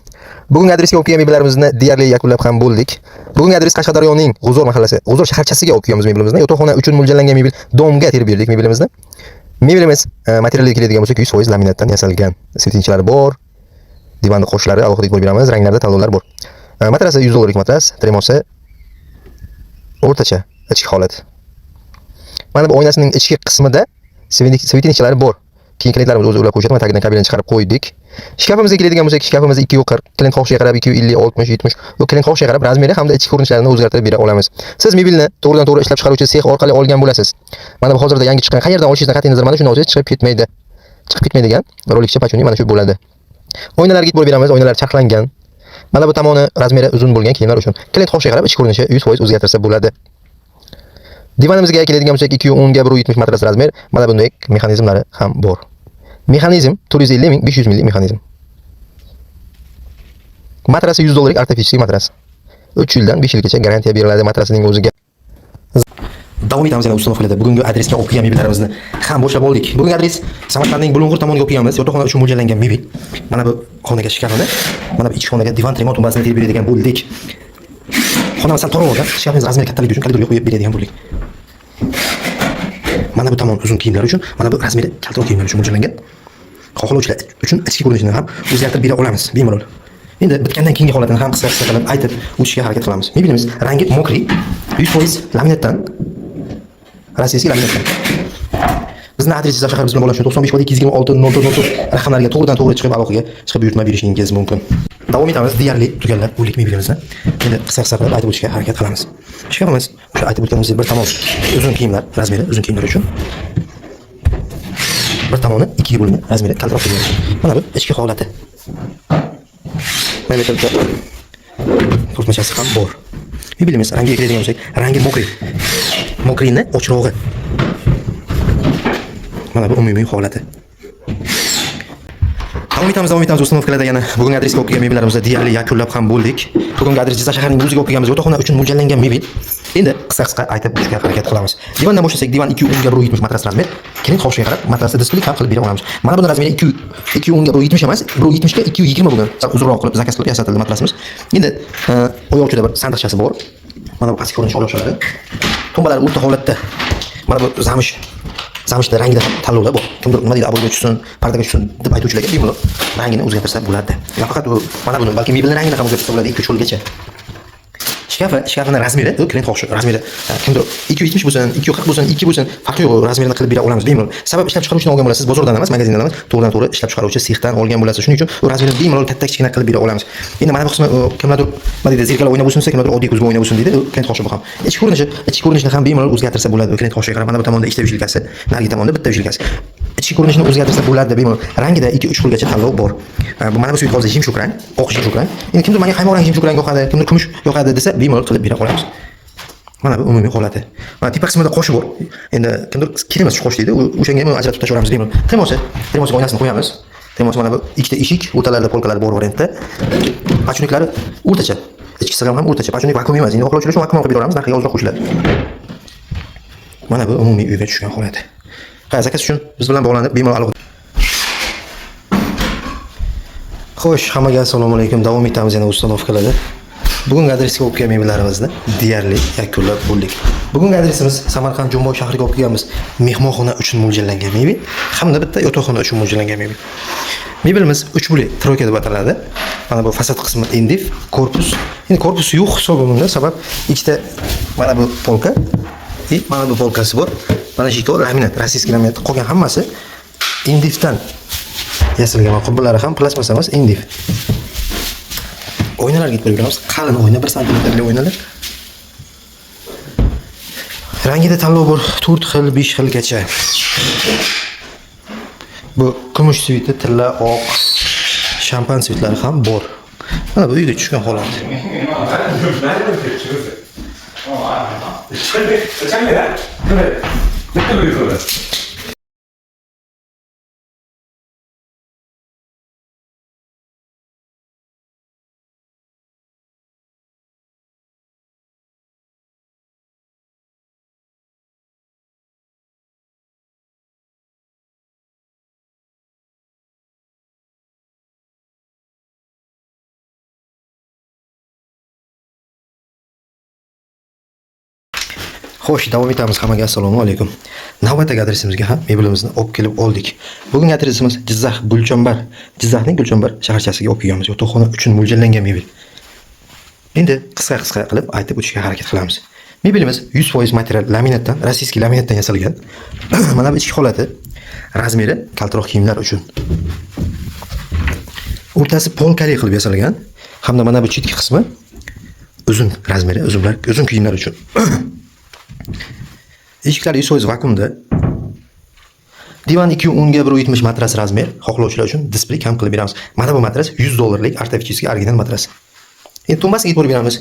Bugungi adresga olib kelgan mebellarimizni deyarli yakunlab ham bo'ldik. Bugungi adres Qashqadaryoning G'uzor mahallasi, G'uzor shaharchasiga olib kelganmiz mebelimizni. Yotoqxona uchun mo'ljallangan mebel domga terib berdik mebelimizni. Mebelimiz materialiga keladigan bo'lsak, 100% laminatdan yasalgan. Светильник lari bor. Divanni qoshlari alohida qo'yib beramiz, ranglarda tanlovlar bor. Matrasi 100 dollarlik matras, tremosi o'rtacha ichki holat. Mana bu oynasining ichki qismida светильник chalari bor. Keyin klientlarimiz o'zi ulab qo'yishadi. Mana tagidan kabelni chiqarib qo'ydik. Shkafimizga keladigan bo'lsak, shkafimiz 240, klient xohishiga qarab 250, 60, 70. Bu klient xohishiga qarab razmeri hamda ichki ko'rinishlarini o'zgartirib bera olamiz. Siz mebelni to'g'ridan to'g'ri ishlab chiqaruvchi sex orqali olgan bo'lasiz. Mana bu hozirda yangi chiqqan, qayerdan olishingizdan qat'iy nazar, mana shuni olsangiz chiqib ketmaydi. Chiqib ketmaydigan rolikcha pachuni mana shu bo'ladi. Oynalarga e'tibor beramiz, oynalar charxlangan. Mana bu tomoni razmeri uzun bo'lgan kiyimlar uchun. Klient xohishiga qarab ichki ko'rinishi 100% o'zgartirsa bo'ladi. Divanimizga keladigan bo'lsak, 210 ga 170 matras razmer, mana bunday mexanizmlari ham bor. Mexanizm 450 ming 500 minglik mexanizm. Matrasi 100 dollarlik ортопедический matras. 3 yildan 5 yilgacha garantiya beriladi matrasining o'ziga. Davom etamiz yana установка larda. Bugungi adresga olib kelgan mebellarimizni ham boshlab oldik. Bugungi adres Samarqandning Bulung'ur tomoniga olib kelganmiz. Yotoqxona uchun mo'ljallangan mebel. Mana bu xonaga shkafini, mana bu ichki xonaga divan tremon tumbasini terib beradigan bo'ldik. Xonamiz sal torroq, shkafimiz razmeri kattaligi uchun koridorga qo'yib beradigan bo'ldik. Mana bu tomon uzun kiyimlar uchun, mana bu razmeri kaltaroq kiyimlar uchun mo'ljallangan. Xohlovchilar uchun ichki ko'rinishini ham o'zgartirib bera olamiz bemalol. Endi bitgandan keyingi holatini ham qisqa qisqa qilib aytib o'tishga harakat qilamiz. Mebelimiz rangi мокрый, 100% laminatdan, российский laminatdan. Bizni adres Jizzax shahri, biz bilan bog'lanish uchun 95 kod 226 04 04 raqamlariga to'g'ridan to'g'ri chiqib, aloqaga chiqib buyurtma berishingiz mumkin. Davom etamiz. Deyarli tugallab bo'ldik mebelimizni. Endi qisqa qisqa qilib aytib o'tishga harakat qilamiz. Shkafimiz o'sha aytib o'tganimizdek bir tomon uzun kiyimlar, razmeri uzun kiyimlar uchun. Bir tomoni ikkiga bo'lingan, razmeri kaltaroq kiyimlar uchun. Mana bu ichki holati. Mana bu yerda tortmachasi ham bor. Mebelimiz rangiga keladigan bo'lsak, rangi мокрый. Мокрый ni ochrog'i. Mana bu umumiy holati. Davom etamiz, davom etamiz установка larda yana bugungi adresga olib kelgan mebellarimizni deyarli yakunlab ham bo'ldik. Bugungi adres Jizzax shahrining o'ziga olib kelganmiz. Yotoqxona uchun mo'ljallangan mebel. Endi qisqa-qisqa aytib o'tishga harakat qilamiz. Divandan boshlasak, divan 2.10 ga 1.70 matras размер. Keling xohishiga qarab matrasni disklik ham qilib bera olamiz. Mana buni размер i 2.10 ga 1.70 emas, 1.70 ga 2.20 bo'lgan. Sal uzunroq qilib заказ qilib yasatildi matrasimiz. Endi oyoqchada bir sandiqchasi bor. Mana bu pastki ko'rinish oyoqchalari. Tumbalari o'rta holatda. Mana bu zamishni rangida ham tanlovlar bor. Kimdir nima deydi, обой ga tushsin, pardaga tushsin deb aytuvchilarga bemalol rangini o'zgartirsa bo'ladi. Nafaqat u mana buni, balki mebelni rangini ham o'zgartirsa bo'ladi 2-3 xilgacha. Shkafini размер i, u klient xohishi размер i. Kimdir 2.70 bo'lsin, 2.40 bo'lsin, 2 bo'lsin, farqi yo'q, размер ini qilib bera olamiz bemalol. Sabab ishlab chiqaruvchidan olgan bo'lasiz, bozordan emas, magazindan emas, to'g'ridan to'g'ri ishlab chiqaruvchi sexdan olgan bo'lasiz. Shuning uchun u размер ini bemalol katta kichkina qilib bera olamiz. Endi mana bu qismi kimlardir nima deydi, зеркало o'ynab bo'lsin desa, kimlardir oddiy ko'zga o'ynab bo'lsin deydi. U klient xohishi bu ham. Ichki ko'rinishini ham bemalol o'zgartirsa bo'ladi. U klient xohishiga qarab mana bu tomonda ikkita вешалка si, narigi tomonda bitta вешалка si. Ichki ko'rinishini o'zgartirsa bo'ladi bemalol. Rangida 2-3 xilgacha tanlov bor. Bu mana bu свет hozir жемчуг rang, oq жемчуг rang. Endi kimdir menga qaymoq rang жемчуг rang yoqadi, kimdir kumush yoqadi desa, bemalol qilib bera olamiz. Mana bu umumiy holati. Mana tepa qismida qoshi bor. Endi kimdir kerak emas shu qosh deydi. O'shanga ham ajratib tashlaveramiz bemalol. Termosiga oynasini qo'yamiz. Termos mana bu ikkita eshik, o'rtalarida полка lar bor variantda. Подшипник lari o'rtacha. Ichki sig'im ham o'rtacha. Подшипник vakuum emas. Endi xohlovchilar uchun vakuum qilib bera olamiz, narxiga ozroq qo'shiladi. Mana bu umumiy uyga tushgan holati. Ha, заказ uchun biz bilan bog'lanib bemalol aloqa. Xo'sh, hammaga assalomu alaykum. Davom etamiz yana установка larda. Bugungi adresga olib kelgan mebellarimizni deyarli yakunlab bo'ldik. Bugungi adresimiz Samarqand Jumboy shahriga olib kelganmiz. Mehmonxona uchun mo'ljallangan mebel hamda bitta yotoqxona uchun mo'ljallangan mebel. Mebelimiz 3 puli тройка deb ataladi. Mana bu fasad qismi индиф, korpus. Endi korpus yo'q hisobi bunda, sabab ikkita mana bu полка и mana bu полка si bor. Mana shu ikkovi laminat, российский laminat. Qolgan hammasi индиф dan yasalgan. Qubbalari ham plastmassa emas, индиф. Oynalarga e'tibor beramiz. Qalin oyna, 1 santimetrli oynalar. Rangida tanlov bor, 4 xil, 5 xilgacha. Bu kumush цвет i, tilla, oq, shampan цвет lari ham bor. Mana bu uyga tushgan holat. 그래. 댓글로 Xo'sh, davom etamiz. Hammaga assalomu alaykum. Navbatdagi adresimizga ham mebelimizni olib kelib oldik. Bugungi adresimiz Jizzax Gulchambar. Jizzaxning Gulchambar shaharchasiga olib kelganmiz. Yotoqxona uchun mo'ljallangan mebel. Endi qisqa-qisqa qilib aytib o'tishga harakat qilamiz. Mebelimiz 100% material laminatdan, российский laminatdan yasalgan. Mana bu ichki holati, размер i kaltaroq kiyimlar uchun. O'rtasi полка li qilib yasalgan hamda mana bu chetki qismi uzun размер i, uzunlar, uzun kiyimlar uchun. Eshiklar 100% vakuumda. Divan 2.10 ga 1.70 matras размер. Xohlovchilar uchun displey ham qilib beramiz. Mana bu matras 100 dollarlik ортопедический original matras. Endi tumbasiga e'tibor beramiz.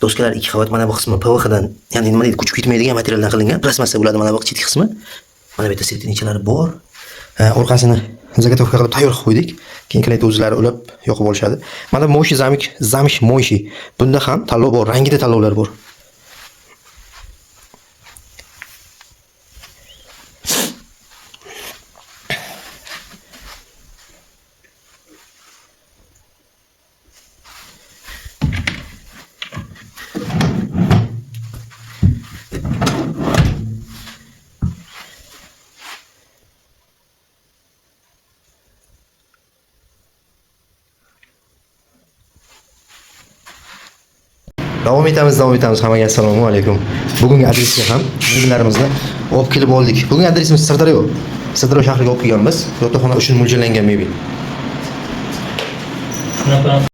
Doskalar ikki qavat, mana bu qismi PVC dan, ya'ni nima deydi, ko'chib ketmaydigan materialdan qilingan, plastmassa bo'ladi mana bu chetki qismi. Mana bu yerda светильник chalari bor. Orqasini заготовка qilib tayyor qilib qo'ydik. Keyin klient o'zlari ulab yoqib olishadi. Mana bu моющий замок, замш моющий. Bunda ham tanlov bor, rangida tanlovlar bor. Davom etamiz, davom etamiz. Hammaga assalomu alaykum. Bugungi adresga ham mebellarimizni olib kelib oldik. Bugungi adresimiz Sirdaryo. Sirdaryo shahriga olib kelganmiz. Yotoqxona uchun mo'ljallangan mebel. Shunaqa.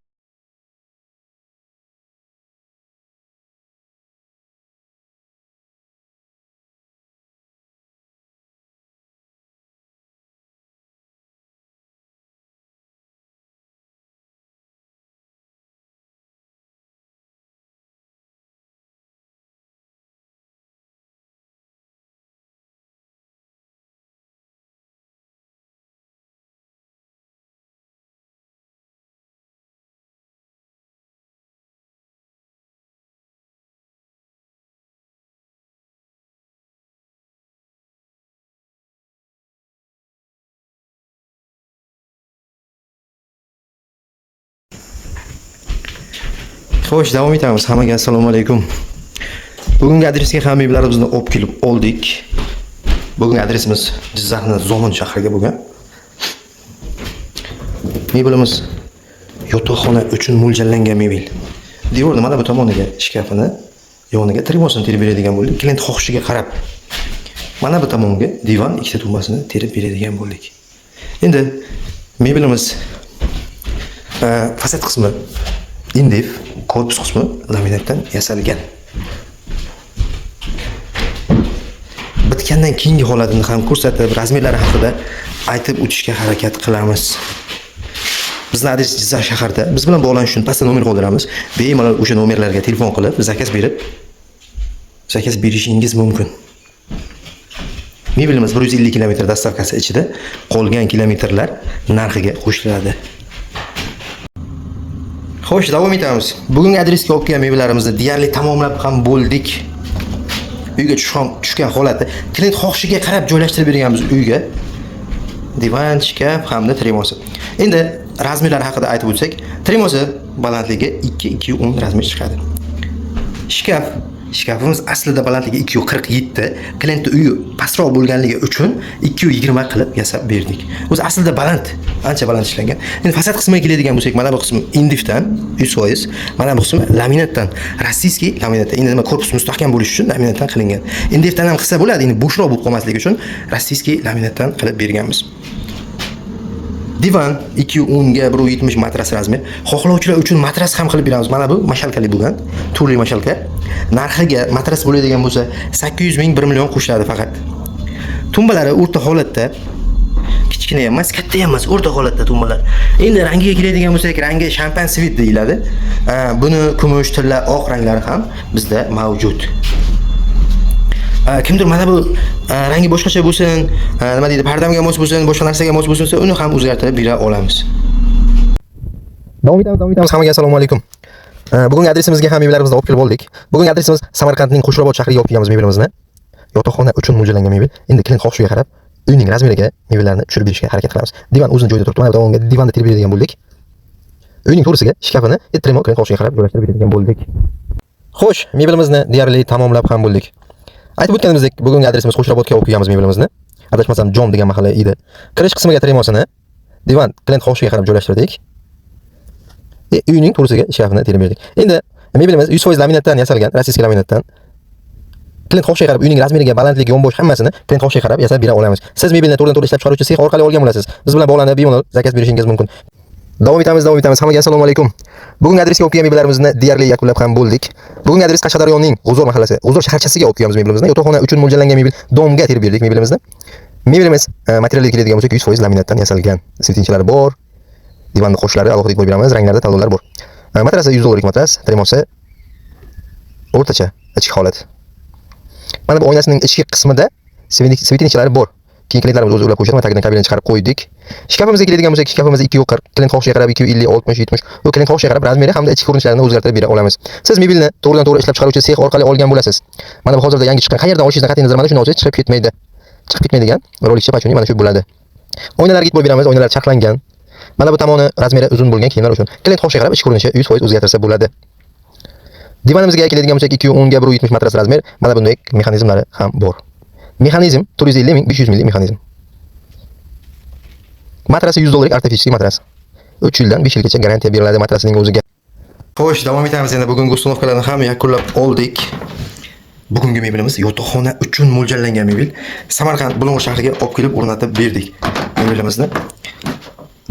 Xo'sh, davom etamiz. Hammaga assalomu alaykum. Bugungi adresga ham mebellarimizni olib kelib oldik. Bugungi adresimiz Jizzaxning Zomin shahriga bo'lgan. Mebelimiz yotoqxona uchun mo'ljallangan mebel. Devorni mana bu tomoniga shkafini, yoniga tremosini terib beradigan bo'ldik. Klient xohishiga qarab mana bu tomonga divan ikkita tumbasini terib beradigan bo'ldik. Endi mebelimiz fasad qismi MDF, korpus qismi laminatdan yasalgan. Bitgandan keyingi holatini ham ko'rsatib, razmerlari haqida aytib o'tishga harakat qilamiz. Bizni adres Jizzax shaharda. Biz bilan bog'lanish uchun pastda nomer qoldiramiz. Bemalol o'sha nomerlarga telefon qilib, zakaz berishingiz mumkin. Mebelimiz 150 kilometr dostavkasi ichida, qolgan kilometrlar narxiga qo'shiladi. Xo'sh, davom etamiz. Bugungi adresga olib kelgan mebellarimizni deyarli tamomlab ham bo'ldik. Uyga tushgan holati klient xohishiga qarab joylashtirib berganmiz uyga. Divan, shkaf hamda tremosi. Endi razmerlar haqida aytib o'tsak, tremosi balandligi 2-2.10 razmer chiqadi. Shkafimiz aslida balandligi 2.47, klientning uyi pastroq bo'lganligi uchun 2.20 qilib yasab berdik. O'zi aslida baland, ancha baland ishlangan. Endi fasad qismiga keladigan bo'lsak, mana bu qismi MDFdan 100%, mana bu qismi laminatdan, российский laminatdan. Endi nima, korpus mustahkam bo'lishi uchun laminatdan qilingan. MDFdan ham qilsa bo'ladi, endi bo'shroq bo'lib qolmasligi uchun российский laminatdan qilib berganmiz. Divan 2.10 ga 1.70 matras razmer. Xohlovchilar uchun matras ham qilib beramiz. Mana bu mashalkali bo'lgan, turli mashalka. Narxiga matras bo'ladigan bo'lsa 800 ming, 1 million qo'shiladi faqat. Tumbalari o'rta holatda, kichkina ham emas, katta ham emas, o'rta holatda tumbalar. Endi rangiga keladigan bo'lsak, rangi shampan цвет deyiladi. Buni kumush, tilla, oq ranglari ham bizda mavjud. Kimdir mana bu rangi boshqacha bo'lsin, nima deydi, pardamga mos bo'lsin, boshqa narsaga mos bo'lsin desa, uni ham o'zgartirib bera olamiz. Davom etamiz, davom etamiz. Hammaga assalomu alaykum. Bugungi adresimizga ham mebellarimizni olib kelib oldik. Bugungi adresimiz Samarqandning Qo'shrabot shahriga olib kelganmiz mebelimizni. Yotoqxona uchun mo'ljallangan mebel. Endi klient xohishiga qarab uyning razmeriga mebellarni tushirib berishga harakat qilamiz. Divan o'zini joyida turibdi. Mana bu tomonga divanda terib beradigan bo'ldik. Uyning to'g'risiga shkafini tremo klient xohishiga qarab joylashtirib beradigan bo'ldik. Xo'sh, mebelimizni deyarli tamomlab ham bo'ldik. Aytib o'tganimizdek, bugungi adresimiz Qo'shrabotga olib kelganmiz mebelimizni. Adashmasam, Jom degan mahalla edi. Kirish qismiga tremosini divan klient xohishiga qarab joylashtirdik. Uyning to'g'risiga shkafini terib berdik. Endi mebelimiz 100% laminatdan yasalgan, российский laminatdan. Klient xohishiga qarab uyning razmeriga, balandligi, yonbosh hammasini klient xohishiga qarab yasab bera olamiz. Siz mebelni to'g'ridan to'g'ri ishlab chiqaruvchi sex orqali olgan bo'lasiz. Biz bilan bog'lanib, bemalol zakaz berishingiz mumkin. Davom etamiz, davom etamiz. Hammaga assalomu alaykum. Bugungi adresga olib kelgan mebellarimizni deyarli yakunlab ham bo'ldik. Bugungi adres Qashqadaryoning G'uzor mahallasi, G'uzor shaharchasiga olib kelganmiz mebelimizni. Yotoqxona uchun mo'ljallangan mebel domga terib berdik mebelimizni. Mebelimiz materialga keladigan bo'lsak, 100% laminatdan yasalgan. Светильник lari bor. Divanni qoshlari alohida qo'yib beramiz, ranglarda tanlovlar bor. Matrasi 100 dollarlik matras, tremosi o'rtacha ichki holat. Mana bu oynasining ichki qismida светильник lari bor. Keyin klientlarimiz o'zi ulab qo'yishadi, tagidan kabelni chiqarib qo'ydik. Shkafimizga keladigan bo'lsak, shkafimiz 2.40, klient xohishiga qarab 250, 60, 70. U klient xohishiga qarab razmeri hamda ichki ko'rinishlarini o'zgartirib bera olamiz. Siz mebelni to'g'ridan to'g'ri ishlab chiqaruvchi sex orqali olgan bo'lasiz. Mana bu hozirda yangi chiqqan, qayerdan olishingizdan qat'iy nazar mana shuni olsangiz chiqib ketmaydi. Chiqib ketmaydigan rolikcha pachuni mana shu bo'ladi. Oynalarga e'tibor beramiz, oynalar charxlangan. Mana bu tomoni razmeri uzun bo'lgan kiyimlar uchun. Klient xohishiga qarab ichki ko'rinishi 100% o'zgartirsa bo'ladi. Divanimizga keladigan bo'lsak, 2.10 ga 1.70 matras razmer, mana bunday mexanizmlari ham bor. Mexanizm 450 ming, 500 minglik mexanizm. Matrasi 100 dollarlik ортопедический matras. 3 yildan 5 yilgacha garantiya beriladi matrasining o'ziga. Xo'sh, davom etamiz endi. Bugungi установка larni ham yakunlab oldik. Bugungi mebelimiz yotoqxona uchun mo'ljallangan mebel. Samarqand Bulung'ur shahriga olib kelib o'rnatib berdik mebelimizni.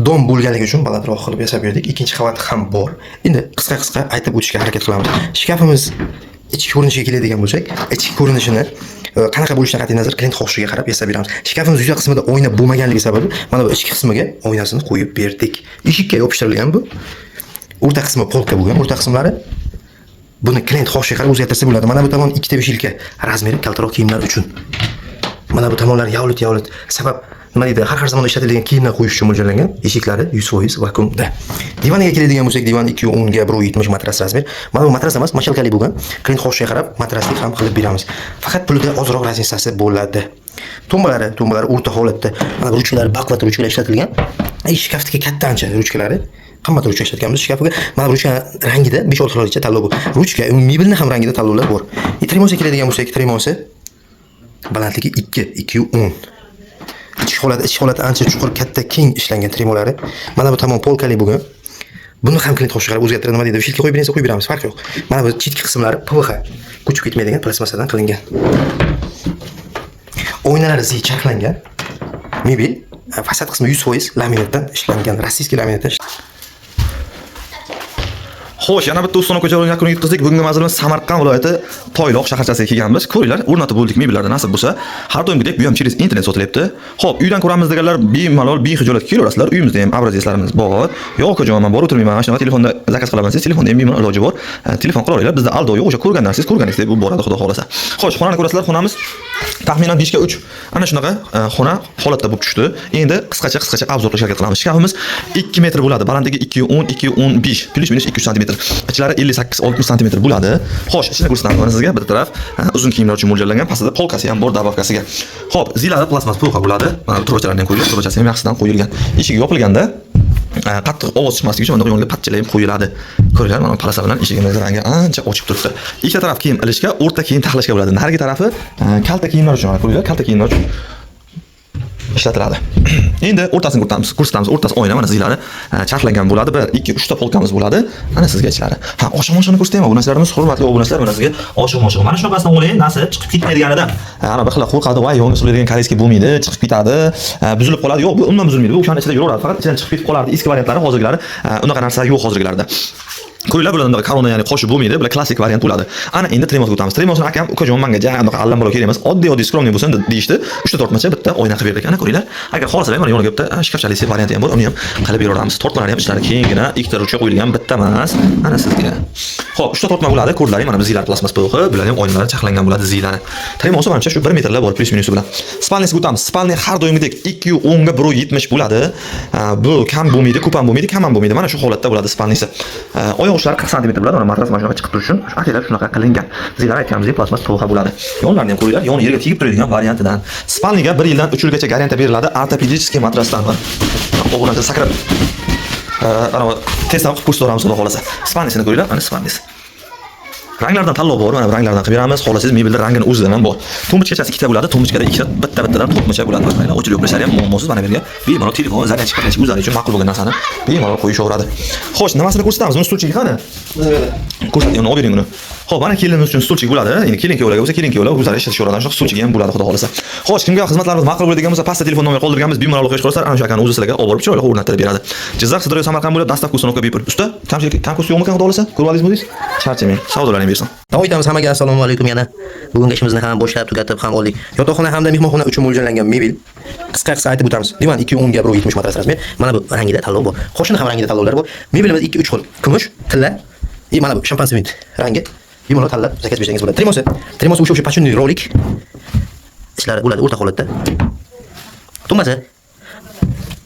Dom bo'lganligi uchun balandroq qilib yasab berdik. Ikkinchi qavat ham bor. Endi qisqa-qisqa aytib o'tishga harakat qilamiz. Shkafimiz ichki ko'rinishiga keladigan bo'lsak, ichki ko'rinishini qanaqa bo'lishidan qat'iy nazar klient xohishiga qarab yasab beramiz. Shkafimiz yuza qismida oyna bo'lmaganligi sababli mana bu ichki qismiga oynasini qo'yib berdik. Eshikka yopishtirilgan bu. O'rta qismi polka bo'lgan, o'rta qismlari buni klient xohishiga qarab o'zgartirsa bo'ladi. Mana bu tomon ikkita вешалка, razmeri kaltaroq kiyimlar uchun. Mana bu tomonlar yavlit yavlit. Sabab nima deydi, har xil zamonda ishlatiladigan kiyimlar qo'yish uchun mo'ljallangan. Eshiklari 100% vakuumda. Divaniga keladigan bo'lsak, divan 2.10 ga 1.70 matras razmer. Mana bu matras emas, mashalkali bo'lgan. Klient xohishiga qarab matrasli ham qilib beramiz. Faqat pulida ozroq разница si bo'ladi. Tumbalari o'rta holatda. Mana bu ruchkalar, baquvvat ruchkalar ishlatilgan. Shkafdagi katta ancha ruchkalari. Qimmat ruchka ishlatganmiz shkafiga. Mana bu ruchka rangida 5-6 xilgacha tanlov bor. Ruchka, mebelni ham rangida tanlovlar bor. Trimosa keladigan bo'lsak, trimosi balandligi 2, 2.10. Ichki holati ancha chuqur, katta, keng ishlangan trimolari. Mana bu tamom polkali bugun. Buni ham klient xohishiga qarab o'zgartiradi, nima deydi? Shilka qo'yib bersa qo'yib beramiz, farqi yo'q. Mana bu chetki qismlari PVH, ko'chib ketmaydigan plastmassadan qilingan. Oynalari zey charxlangan. Mebel fasad qismi 100% laminatdan ishlangan, rossiyskiy laminatdan. Xo'sh, yana bitta ustona ko'chalarning yakuniga yetkazdik. Bugungi manzilimiz Samarqand viloyati Toyloq shaharchasiga kelganmiz. Ko'ringlar, o'rnatib bo'ldik mebellarni nasib bo'lsa. Har doimgidek bu ham через internet sotilyapti. Xo'p, uydan ko'ramiz deganlar bemalol, bexijolat kelaverasizlar. Uyimizda ham obrazetslarimiz bor. Yo'q, ukajon, men borib o'tirmayman. Mana shunaqa telefonda zakaz qilaman desangiz, telefonda ham bemalol iloji bor. Telefon qilaveringlar. Bizda aldov yo'q. O'sha ko'rgan narsangiz ko'rganingizdek bu boradi, xudo xolasa. Xo'sh, xonani ko'rasizlar, xonamiz taxminan 5 ga 3. Ana shunaqa xona holatda bo'lib tushdi. Endi qisqacha obzor qilishga harakat qilamiz. Shkafimiz 2 metr bo'ladi. Balandligi 2.10, 2.15, plus minus 2 sm. Ichlari 58-60 sm bo'ladi. Xo'sh, ichini ko'rsataman mana sizga. Bir taraf uzun kiyimlar uchun mo'ljallangan, pastida polkasi ham bor dabavkasiga. Xo'p, zilada plastmas polka bo'ladi. Mana trubachalarni ham qo'yilgan, trubachasi ham yaxshidan qo'yilgan. Eshigi yopilganda qattiq ovoz chiqmasligi uchun bunday yoniga patchalar ham qo'yiladi. Ko'ringlar, mana palasa bilan eshigimiz rangi ancha ochiq turibdi. Ikkita taraf kiyim ilishga, o'rta kiyim taxlashga bo'ladi. Narigi tarafi kalta kiyimlar uchun, ko'ringlar, kalta kiyimlar uchun ishlatiladi. Endi o'rtasini ko'rsatamiz. O'rtasi oyna, mana zilari charxlangan bo'ladi. 1, 2, 3 ta polkamiz bo'ladi. Mana sizga ichlari. Ha, oshiq-moshig'ini ko'rsatayman. Obunachilarimiz, hurmatli obunachilar, mana sizga oshiq-moshig'i. Mana shunaqasidan oling, nasib chiqib ketmaydiganidan. Ana bir xil qo'rqadi, voy, yonga soladigan koreyskiy bo'lmaydi, chiqib ketadi, buzilib qoladi. Yo'q, bu umuman buzilmaydi. Bu o'shani ichida yuraveradi, faqat ichidan chiqib ketib qolardi. Eski variantlari, hozirgilari unaqa narsa yo'q hozirgilarda. Ko'ringlar, bular unaqa korona, ya'ni qoshi bo'lmaydi, bular klassik variant bo'ladi. Ana endi trimosga o'tamiz. Trimosni akam, ukajon, menga ja unaqa allam bo'la kerak emas, oddiy skromniy bo'lsin deyishdi. 3 ta tortmacha bitta oyna qilib berdik. Ana ko'ringlar. Agar xohlasalar mana yoniga bitta shkafchali varianti ham bor, uni ham qilib beraveramiz. Tortmalari ham ichlari kenggina, ikkita ruchka qo'yilgan, bitta emas. Ana sizga. Xo'p, 3 ta tortma bo'ladi. Ko'rdilaring, mana bizlar plastmas po'xi, bular ham oynalari charxlangan bo'ladi zilari. Trimosi manimcha shu 1 metrlar bor plus minusi bilan. Spalnisiga o'tamiz. Spalni har doimgidek 2.10 ga 1.70 bo'ladi. Bu kam bo'lmaydi, ko'p ham bo'lmaydi, kam ham bo'lmaydi. Mana shu holatda bo'ladi spalnisi. Oyoq uchlari 40 cm bo'ladi. Mana matras mana shunaqa chiqib turishi uchun ataylab shunaqa qilingan. Zilari aytganimizdek plastmas to'xa bo'ladi. Yonlarini ham ko'ringlar, yon yerga tegib turadigan variantidan. Spalniga 1 yildan 3 yilgacha garantiya beriladi. Ortopedический matrasdan. O'g'illar sakrab ana test ham qilib ko'rsatamiz, xudo xolasa. Spalnisini ko'ringlar, mana spalnisi. Ranglardan tanlov bor, mana ranglardan qilib beramiz. Xohlasangiz mebelda rangini o'zidan ham bor. Tumbuchkachasi ikkita bo'ladi, tumbuchkada ikkita bitta-bittadan tortmacha bo'ladi. Mana o'chirib yopilishlari ham muammosiz. Mana bu yerga bemalol telefon, zaryadchik, paryadchik o'zlari uchun ma'qul bo'lgan narsani bemalol qo'yishaveradi. Xo'sh, nimasini ko'rsatamiz? Buni stulchigi qani? Ko'rsating, uni olib bering uni. Xo'p, mana kelinimiz uchun stulchik bo'ladi. Endi kelin kuyovlarga bo'lsa, kelin kuyovlar o'zlari ishlatishaveradi. Shunaqa stulchigi ham bo'ladi, xudo xolasa. Xo'sh, kimga xizmatlarimiz ma'qul bo'ladigan bo'lsa, pastda telefon nomeri qoldirganmiz. Bemalol aloqaga chiqarasizlar. Ana shu akani o'zi sizlarga olib borib chiroyli o'rnattirib beradi. Jizzax, Sirdaryo, Samarqand bo'lib, dastavka uстановка bepul. Usta, kamchilik, kam-ko'st yo'qmikan, xudo xolasa? Ko'rib oldingizmi o'zingiz? Charchamang. Savdolaring bersin. Davom etamiz. Hammaga assalomu alaykum yana. Bugungi ishimizni ham boshlab tugatib ham oldik. Yotoqxona hamda mehmonxona uchun mo'ljallangan mebel. Qisqa aytib o'tamiz. Divan 2.10 ga 1.70 matras razmer. Mana bu rangida tanlov bor. Qo'shini ham rangida tanlovlar bor. Mebelimiz 2-3 xil. Kumush, tilla, mana bu shampan svint rangi. Bemalol tanlab zakaz bersangiz bo'ladi. Trimosi o'sha pachunli rolik ishlari bo'ladi o'rta holatda. Tumbasi.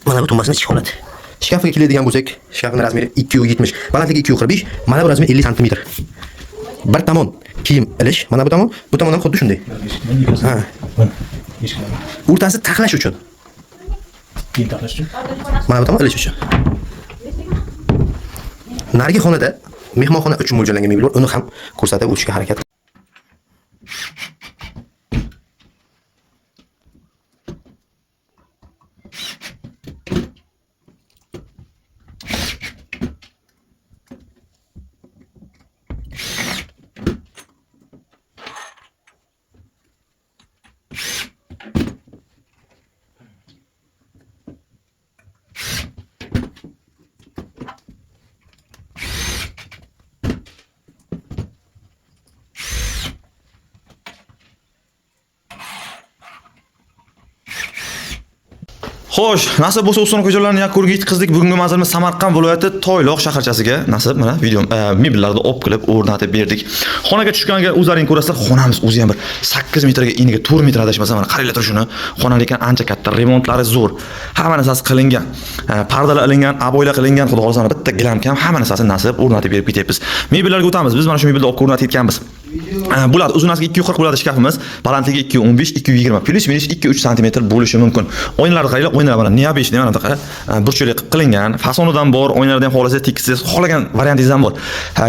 Mana bu tumbasini ichki holati. Shkafiga keladigan bo'lsak, shkafning razmeri 2.70, balandligi 2.45, mana bu razmer 50 sm. Bir tomon kiyim ilish, mana bu tomon, bu tomon ham xuddi shunday. Ha. O'rtasi taxlash uchun. Kiyim taxlash uchun. Mana bu tomon ilish uchun. Narigi xonada mehmonxona uchun mo'ljallangan mebel bor, uni ham ko'rsatib o'tishga harakat. Xo'sh, nasib bo'lsa O'ston ko'chalarni yakuniga yetkazdik. Bugungi manzilimiz Samarqand viloyati Toyloq shaharchasiga. Nasib mana video mebellarni olib kelib o'rnatib berdik. Xonaga tushganga o'zlaring ko'rasizlar, xonamiz o'zi ham bir 8 metrga eniga 4 metr adashmasam, mana qaranglar turishini. Xona lekin ancha katta, remontlari zo'r. Hamma narsasi qilingan. Pardalar ilingan, aboylar qilingan, xudo xolasa mana bitta gilamka ham hamma narsasini nasib o'rnatib berib ketyapmiz. Mebellarga o'tamiz. Biz mana shu mebelni olib o'rnatib ketganmiz. Bo'ladi. Uzunasi 240 bo'ladi shkafimiz. Balandligi 215, 220 плюс-минус 2-3 sm bo'lishi mumkin. Oynalarni qaranglar, oynalar mana необычный, mana bunaqa burchakli qilib qilingan. Fasonidan bor, oynalardan ham xohlasangiz tekkizsiz, xohlagan variantingizdan bor.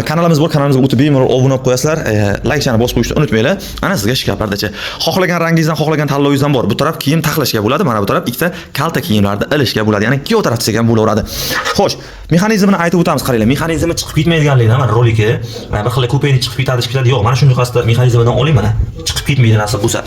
Kanalimiz bor, kanalimizga o'tib bemalol obuna bo'lib qo'yasizlar. Laykchani bosib qo'yishni unutmanglar. Ana sizga shkaflardacha. Xohlagan rangingizdan, xohlagan tanlovingizdan bor. Bu taraf kiyim taxlashga bo'ladi, mana bu taraf ikkita kalta kiyimlarni ilishga bo'ladi. Ya'ni ikki taraf desak ham bo'laveradi. Xo'sh, mexanizmini aytib o'tamiz, qaranglar. Mexanizmi chiqib ketmaydiganligini, mana roliki, mana bir xil kupeni chiqib ketadi, chiqib ketadi. Yo'q, mana shuni qasdida mexanizmidan oling mana. Chiqib ketmaydi nasib bo'lsa.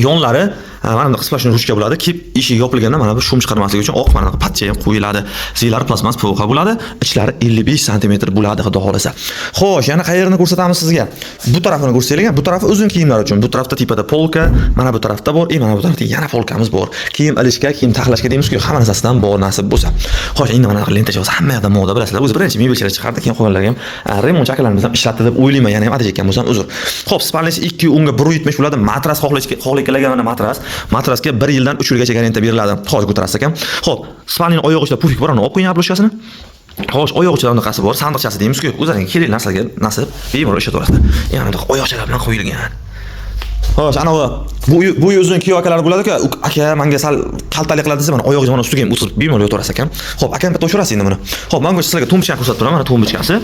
Yonlari mana bunday сплошной ruchka bo'ladi. Kep eshik yopilganda mana bu шум chiqarmasligi uchun oq mana bunaqa patcha ham qo'yiladi. Zilari plastmas PVC bo'ladi. Ichlari 55 sm bo'ladi, xudo xolasa. Xo'sh, yana qayerini ko'rsatamiz sizga? Bu tarafini ko'rsataylik. Bu tarafi uzun kiyimlar uchun. Bu tarafda tepada polka, mana bu tarafda bor, mana bu tarafda yana polkamiz bor. Kiyim ilishga, kiyim taxlashga deymizku, hamma narsasidan bor nasib bo'lsa. Xo'sh, endi mana lentacha bo'lsa hamma yoqda moda, bilasizlar. O'zi birinchi mebelchilar chiqardi, keyin qolganlarga ham remont akalarimiz ham ishlatdi deb o'ylayman. Yana ham adashayotgan bo'lsam uzr. Xo'p, спальный si 2 unga 1.70 bo'ladi. Matras xohlayotganlarga mana matras. Matrasga 1 yildan 3 yilgacha garantiya beriladi. Hozir ko'tarasiz ekan. Xo'p, спальный ning oyoq uchida пуфик bor, uni olib qo'ying обложка sini. Xo'sh, oyoq uchida unaqasi bor, sandiqchasi deymizku, o'zlaringga kerakli narsaga nasib bemalol ishlataverasizlar. Yana bunaqa oyoqchalar bilan qo'yilgan. Xo'sh, anavi bu uzun kuyov akalar bo'ladi-ku, aka menga sal kaltalik qiladi desa, mana oyog'ingizni mana ustiga ham o'tirib bemalol yotaverasiz ekan. Xo'p, akam bitta o'shirasiz endi buni. Xo'p, men sizlarga тумбочка ni ko'rsatib turaman, mana тумбочка si.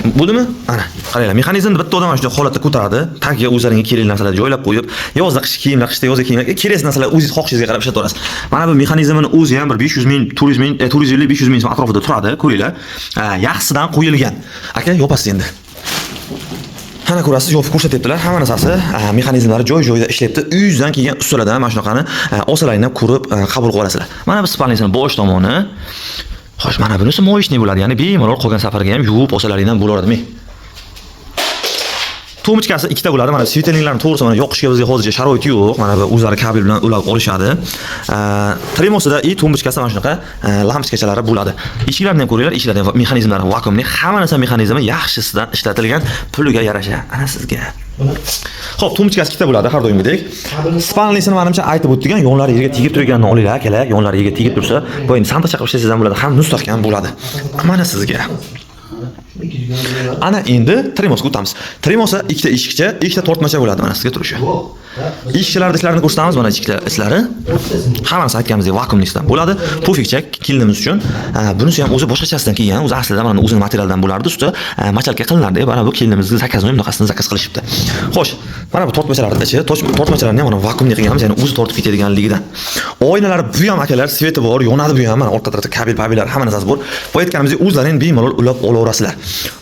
Bo'ldimi? Ana, qaranglar, mexanizmni bitta odam mana shunday holatda ko'taradi. Tagiga o'zlaringga kerakli narsalarni joylab qo'yib, yozda qish kiyimlar, qishda yozgi kiyimlar, kerakli narsalar o'zingiz xohishingizga qarab ishlataverasiz. Mana bu mexanizmini o'zi ham bir 500 ming, 400 ming, 450, 500 ming so'm atrofida turadi, ko'ringlar. Yaxshisidan qo'yilgan. Aka, yopasiz endi. Ana ko'rasiz, yopib ko'rsatyaptilar. Hamma narsasi, mexanizmlari joy-joyida ishlayapti. Uyingizdan kelgan ustalardan mana shunaqani olsalaringni ko'rib qabul qilib olasizlar. Mana bu спальный sini bosh tomoni. Xo'sh, mana bunisi моечный bo'ladi. Ya'ni bemalol qolgan safarga ham yuvib olsalaringdan bo'laveradi. Тумбочка si ikkita bo'ladi. Mana светильник larni to'g'risi mana yoqishga bizga hozircha sharoit yo'q. Mana bu o'zlari kabel bilan ulab olishadi. Trimosida и тумбочка si mana shunaqa lampochkachalari bo'ladi. Eshiklarni ham ko'ringlar, eshiklarni ham mexanizmlari vakuumli. Hamma narsa mexanizmi yaxshisidan ishlatilgan, puliga yarasha. Ana sizga. Xo'p, тумбочка si ikkita bo'ladi har doimgidek. Спальный sini manimcha aytib o'tdik, yonlari yerga tegib turganini olinglar, akalar, yonlari yerga tegib tursa, bu endi sandiqcha qilib ishlasangiz ham bo'ladi, ham mustahkam bo'ladi. Mana sizga. Ana endi trimosga o'tamiz. Trimosa ikkita eshikcha, ikkita tortmacha bo'ladi, mana sizga turishi. Eshikchalarni ichlarini ko'rsatamiz, mana eshiklar ichlari. Hammasi aytganimizdek vakuumli dan bo'ladi. Пуфик cha kelinimiz uchun. Bunisi ham o'zi boshqachasidan kelgan, o'zi aslida mana o'zini materialdan bo'lardi, ustida мочалка qilinardi. Mana bu kelinimizga заказ ni bunaqasini заказ qilishibdi. Xo'sh, mana bu tortmachalarni ichi, tortmachalarni ham mana vakuumli qilganmiz, ya'ni o'zi tortib ketadiganligidan. Oynalar bu ham akalar, свет i bor, yonadi bu ham, mana orqa tarafda kabel, pabellar hamma narsasi bor. Bu aytganimizdek o'zlaring bemalol ulab olaverasizlar.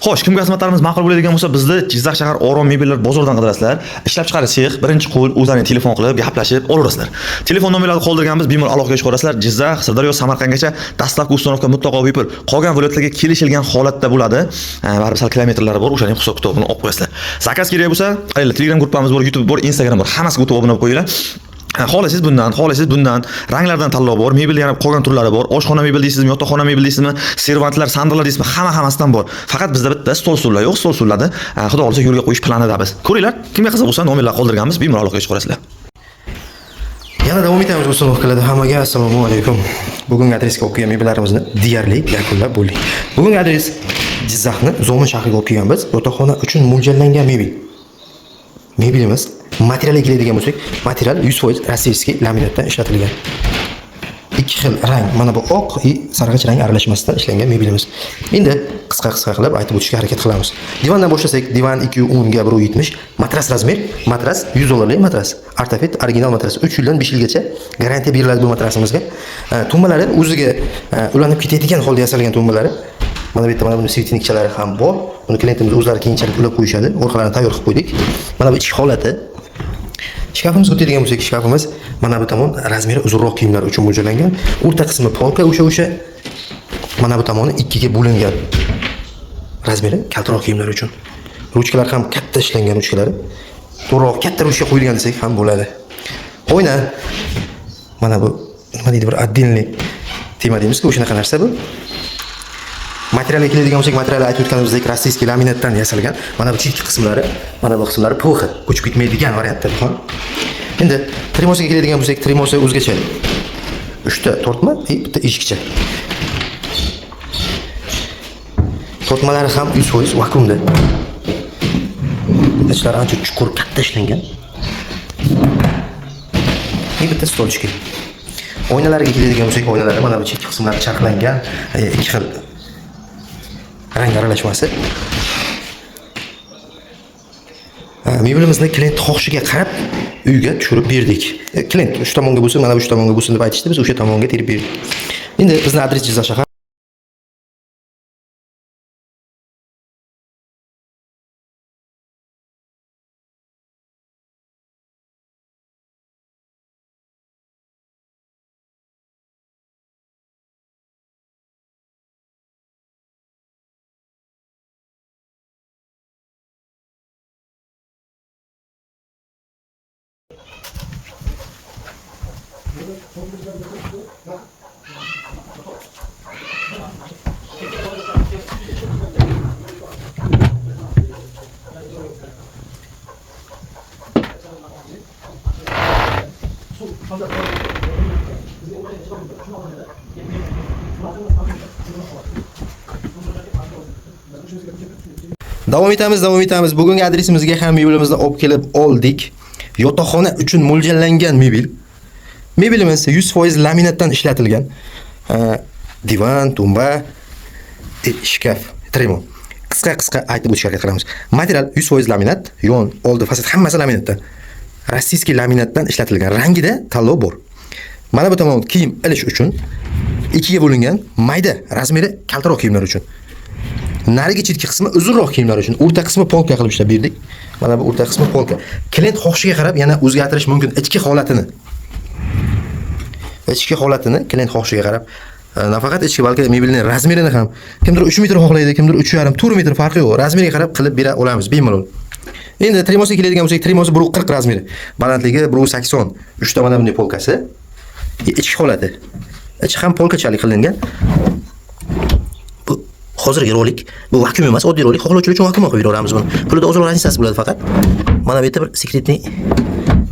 Xo'sh, kimga xizmatlarimiz ma'qul bo'ladigan bo'lsa, bizni Jizzax shahar Orom mebellar bozoridan qidirasizlar. Ishlab chiqarish sex, birinchi qo'l, o'zlaring telefon qilib gaplashib olaverasizlar. Telefon nomerlarini qoldirganmiz, bemalol aloqaga chiqarasizlar. Jizzax, Sirdaryo, Samarqandgacha dastlabki установка mutlaqo bepul. Qolgan viloyatlarga kelishilgan holatda bo'ladi. Baribir sal kilometrlari bor, o'shaning hisob kitobini olib qo'yasizlar. Заказ kerak bo'lsa, qaranglar, Telegram gruppamiz bor, YouTube bor, Instagram bor. Hammasiga o'tib obuna bo'lib qo'yinglar. Xohlasangiz bundan, xohlasangiz bundan, ranglardan tanlov bor, mebel yana qolgan turlari bor. Oshxona mebel deysizmi, yotoqxona mebel deysizmi, servantlar, sandiqlar deysizmi, hamma hammasidan bor. Faqat bizda bitta stol stullar yo'q, stol stullarni xudo xohlasa yo'lga qo'yish planida biz. Ko'ringlar, kimga qiziq bo'lsa nomerlar qoldirganmiz, bemalol aloqaga chiqarasizlar. Yana davom etamiz установка larda. Hammaga assalomu alaykum. Bugungi adresga olib kelgan mebellarimizni deyarli yakunlab bo'ldik. Bugungi adres Jizzaxni Zomin shahriga olib kelganmiz. Yotoqxona uchun mo'ljallangan mebel. Mebelimiz materialga keladigan bo'lsak, material 100% российский laminatdan ishlatilgan. Ikki xil rang, mana bu oq и sarg'ich rang aralashmasidan ishlangan mebelimiz. Endi qisqa-qisqa qilib aytib o'tishga harakat qilamiz. Divandan boshlasak, divan 210 ga 170, matras размер, matras 100 dollarlik matras. Artofet original matras 3 yildan 5 yilgacha garantiya beriladi bu matrasimizga. Tumbalari o'ziga ulanib ketadigan holda yasalgan tumbalari. Mana bu yerda mana buni светильник chalari ham bor. Buni klientimiz o'zlari keyinchalik ulab qo'yishadi. Orqalarini tayyor qilib qo'ydik. Mana bu ichki holati. Shkafimizga o'tadigan bo'lsak, shkafimiz mana bu tomon размер i uzunroq kiyimlar uchun mo'ljallangan. O'rta qismi polka o'sha. Mana bu tomoni ikkiga bo'lingan. Размер i kaltaroq kiyimlar uchun. Ruchkalar ham katta ishlangan ruchkalari. To'g'riroq katta ruchka qo'yilgan desak ham bo'ladi. Oyna. Mana bu nima deydi, bir отдельный tema deymizku, o'shanaqa narsa bu. Materialga keladigan bo'lsak, material aytib o'tganimizdek российский laminatdan yasalgan. Mana bu chetki qismlari, mana bu qismlari PVC, ko'chib ketmaydigan variantda bu ham. Endi trimosiga keladigan bo'lsak, trimosi o'zgacha. 3 ta tortma и bitta eshikcha. Tortmalari ham 100% vakuumda. Ichlari ancha chuqur, katta ishlangan. И bitta stolchika. Oynalariga keladigan bo'lsak, oynalari mana bu chekka qismlari charxlangan, ikki xil rang aralashmasi. Mebelimizni klient xohishiga qarab uyga tushirib berdik. Klient shu tomonga bo'lsin, mana bu shu tomonga bo'lsin deb aytishdi, biz o'sha tomonga terib berdik. Endi bizni adres Jizzax shahar. Davom etamiz, davom etamiz. Bugungi adresimizga ham mebelimizni olib kelib oldik. Yotoqxona uchun mo'ljallangan mebel. Mebelimiz 100% laminatdan ishlatilgan. Divan, tumba, shkaf, tremo. Qisqa-qisqa aytib o'tishga harakat qilamiz. Material 100% laminat, yon, oldi, fasad hammasi laminatdan. Rossiyskiy laminatdan ishlatilgan. Rangida tanlov bor. Mana bu tomon kiyim ilish uchun ikkiga bo'lingan, mayda, razmeri kaltaroq kiyimlar uchun. Narigi chetki qismi uzunroq kiyimlar uchun, o'rta qismi polka qilib ishlab berdik. Mana bu o'rta qismi polka. Klient xohishiga qarab yana o'zgartirish mumkin ichki holatini. Ichki holatini klient xohishiga qarab, nafaqat ichki, balki mebelning razmerini ham kimdir 3 metr xohlaydi, kimdir 3.5, 4 metr farqi yo'q. Razmeriga qarab qilib bera olamiz bemalol. Endi trimosga keladigan bo'lsak, trimosi 1.40 razmeri. Balandligi 1.80. 3 ta mana bunday polkasi. Ichki holati. Ichi ham polkachalik qilingan. Bu hozirgi rolik, bu vakuum emas, oddiy rolik. Xohlovchilar uchun vakuum qilib beraveramiz buni. Pulida ozroq raznisasi bo'ladi faqat. Mana bu yerda bir sekretniy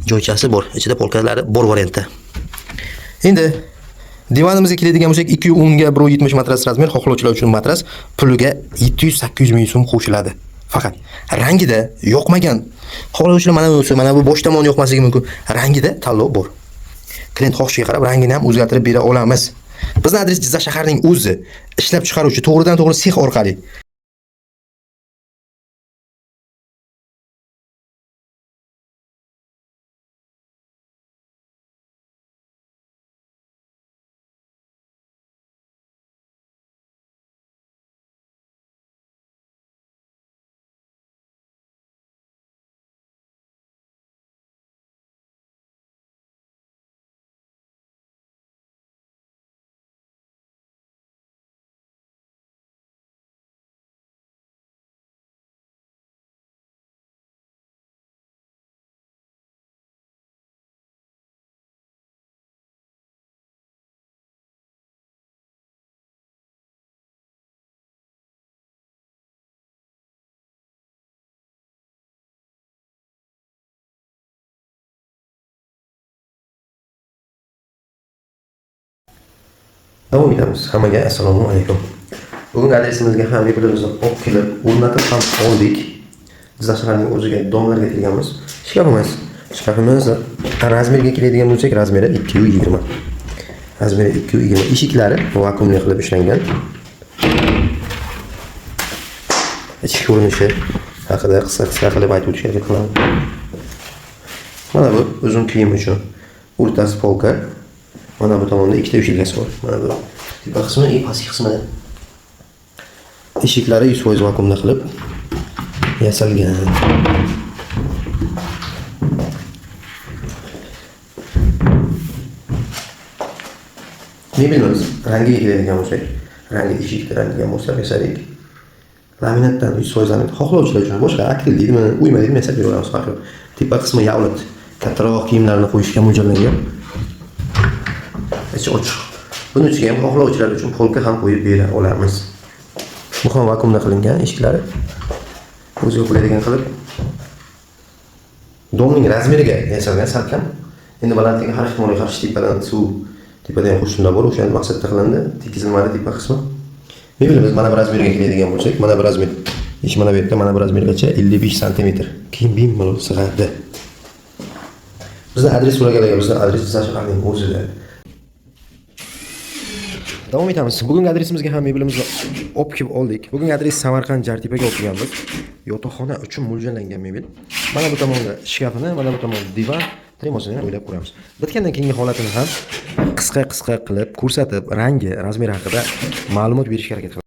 joychasi bor. Ichida polkalari bor variantda. Endi divanimizga keladigan bo'lsak, 2.10 ga 1.70 matras razmer, xohlovchilar uchun matras puliga 700-800 ming so'm qo'shiladi. Faqat rangida yoqmagan xohlovchilar mana bu, mana bu bosh tomoni yoqmasligi mumkin. Rangida tanlov bor. Klient xohishiga qarab rangini ham o'zgartirib bera olamiz. Bizning adres Jizzax shaharining o'zi, ishlab chiqaruvchi to'g'ridan to'g'ri sex orqali. Davom etamiz. Hammaga assalomu alaykum. Bugungi adresimizga ham mebelimizni olib kelib, o'rnatib ham oldik. Jizzax shahrining o'ziga domlarga kelganmiz. Shkafimiz. Shkafimiz razmerga keladigan bo'lsak, razmeri 2.20. Razmeri 2.20. Eshiklari vakuumli qilib ishlangan. Ichki ko'rinishi haqida qisqa-qisqa qilib aytib o'tishga harakat qilaman. Mana bu uzun kiyim uchun o'rtasi polka. Mana bu tomonda ikkita eshikasi bor. Mana bu tepa qismi, pastki qismida. Eshiklari 100% vakuumda qilib yasalgan. Mebelimiz rangiga keladigan bo'lsak, rangi eshikni rangiga moslab yasadik. Laminatdan 100% laminat. Xohlovchilar uchun boshqa akril deydimi, uyma deydimi yasab beraveramiz farqi yo'q. Tepa qismi yavlat, kattaroq kiyimlarni qo'yishga mo'ljallangan. Ichi ochiq. Buning ichiga ham xohlovchilar uchun polka ham qo'yib bera olamiz. Bu ham vakuumda qilingan eshiklari. O'ziga qo'yadigan qilib. Domning razmeriga yasalgan salkam. Endi balandligi har ehtimolga qarshi tepadan suv, tepada ham qo'shimlar bor, o'sha maqsadda qilindi. Tekizilmadi tepa qismi. Mebelimiz mana bu razmerga keladigan bo'lsak, mana bu razmer Ish mana bu yerda mana bu razmergacha 55 santimetr. Keyin bemalol sig'adi. Bizni adres so'raganlarga bizni adres Jizzax shahrining o'zida. Davom etamiz. Bugungi adresimizga ham mebelimizni olib kelib oldik. Bugungi adres Samarqand Jartepaga olib kelganmiz. Yotoqxona uchun mo'ljallangan mebel. Mana bu tomonda shkafini, mana bu tomonda divan, tremosini ham o'ylab ko'ramiz. Bitgandan keyingi holatini ham qisqa-qisqa qilib ko'rsatib, rangi, razmeri haqida ma'lumot berishga harakat qilamiz.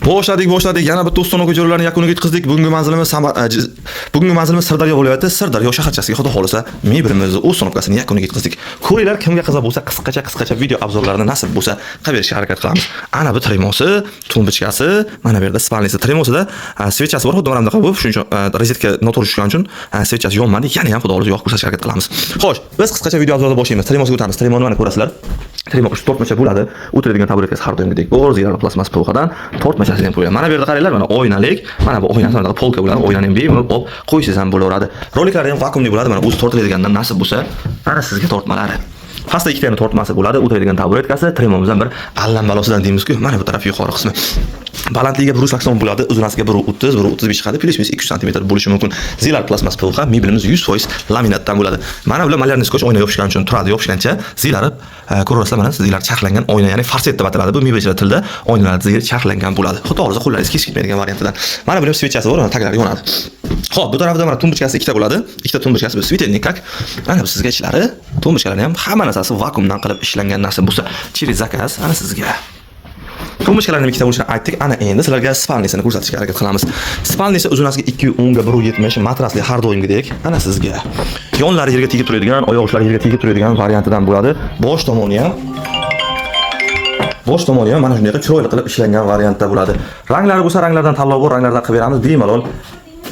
Boshladik, boshladik. Yana bitta ustanova jo'ralarni yakuniga yetkazdik. Bugungi manzilimiz bugungi manzilimiz Sirdaryo viloyati, Sirdaryo shaharchasiga xudo xolisa mebelimizni ustanovkasini yakuniga yetkazdik. Ko'ringlar, kimga qiziq bo'lsa, qisqacha video obzorlarini nasib bo'lsa qilib berishga harakat qilamiz. Ana bu tremosi, tumbichkasi, mana bu yerda spalnisi, tremosida svechasi bor, xuddi mana bunaqa bo'lib, shuning uchun rozetka noto'g'ri tushgani uchun svechasi yonmadi. Yana ham xudo xolisa yoqib ko'rsatishga harakat qilamiz. Xo'sh, biz qisqacha video obzorda boshlaymiz. Tremosiga o'tamiz. Tremoni mana ko'rasizlar. Tremo 3 tortmacha bo'ladi. O'tiradigan taburetkasi har doimgidek bor, zira plasmas pulxadan tortmachasini ham qo'ygan. Mana bu yerda qaranglar, mana oynalik, mana bu oynasi mana polka bo'ladi. Oynani ham bemalol olib qo'ysangiz ham bo'laveradi. Roliklari ham vakuumli bo'ladi. Mana o'zi tortiladigandan nasib bo'lsa, mana sizga tortmalari. Pastda ikkita yana tortmasi bo'ladi. O'tiradigan taburetkasi, tremomizdan bir allam balosidan deymiz-ku. Mana bu taraf yuqori qismi. Balandligiga 180 bo'ladi, uzunasiga 1.30, 1.35 chiqadi, plus-minus 200 sm bo'lishi mumkin. Zilar plasmas PVC, mebelimiz 100% laminatdan bo'ladi. Mana bular malярный skoch oyna yopishgani uchun turadi, yopishgancha zilari ko'rasizlar, mana zilar charxlangan oyna, ya'ni farset deb ataladi. Bu mebelchilar tilida oynalar zili charxlangan bo'ladi. Xudo xohlasa qo'llaringiz kesib ketmaydigan variantidan. Mana buning svechasi bor, mana taglari yonadi. Xo'p, bu tarafda mana tumbuchkasi ikkita bo'ladi. Ikkita tumbuchkasi bu svetelnik kak. Mana bu sizga ichlari, tumbuchkalarni ham hamma narsasi vakuumdan qilib ishlangan narsa bo'lsa, через zakaz ana sizga. Tumbuchkalarni ikkita bo'lishini aytdik. Ana endi sizlarga spalnisini ko'rsatishga harakat qilamiz. Spalnisi uzunasiga 2.10 ga 1.70 matrasli har doimgidek. Ana sizga. Yonlari yerga tegib turadigan, oyoq uchlari yerga tegib turadigan variantidan bo'ladi. Bosh tomoni ham mana shunday chiroyli qilib ishlangan variantda bo'ladi. Ranglari bo'lsa, ranglardan tanlov bor, ranglardan qilib beramiz bemalol.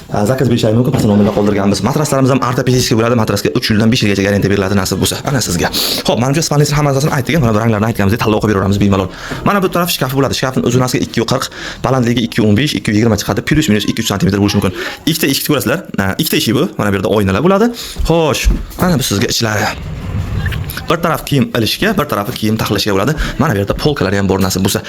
Zakaz berishingiz mumkin, pastda nomerlar qoldirganmiz. Matraslarimiz ham ortopedический bo'ladi. Matrasga 3 yildan 5 yilgacha garantiya beriladi nasib bo'lsa. Ana sizga. Xo'p, manimcha spalnisini hammasini aytdik, mana bu ranglarni aytganimizdek tanlov qilib beraveramiz bemalol. Mana bu taraf shkafi bo'ladi. Shkafning uzunasiga 2.40, balandligi 2.15, 2.20 chiqadi, plus-minus 2-3 sm bo'lishi mumkin. Ikkita eshikni ko'rasizlar. Ikkita eshik bu. Mana bu yerda oynalar bo'ladi. Xo'sh, mana bu sizga ichlari. Bir taraf kiyim ilishga, bir tarafi kiyim taxlashga bo'ladi. Mana bu yerda polkalari ham bor nasib bo'lsa.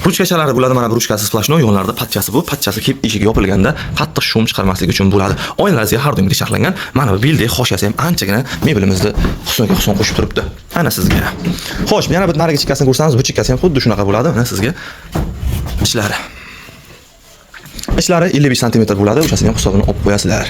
Ruchkachalari bo'ladi. Mana bu ruchkasi splashnoy, yonlarida patchasi bu. Patchasi kelib eshik yopilganda qattiq shum chiqarmasligi uchun bo'ladi. Oynalarga har doimgidek charxlangan. Mana bu bildek hoshiyasi ham anchagina mebelimizni husniga husn qo'shib turibdi. Ana sizga. Xo'sh, yana bir narigi chekkasini ko'rsamiz, bu chekkasi ham xuddi shunaqa bo'ladi. Mana sizga ichlari. Ichlari 55 sm bo'ladi. O'shasini ham hisobini olib qo'yasizlar.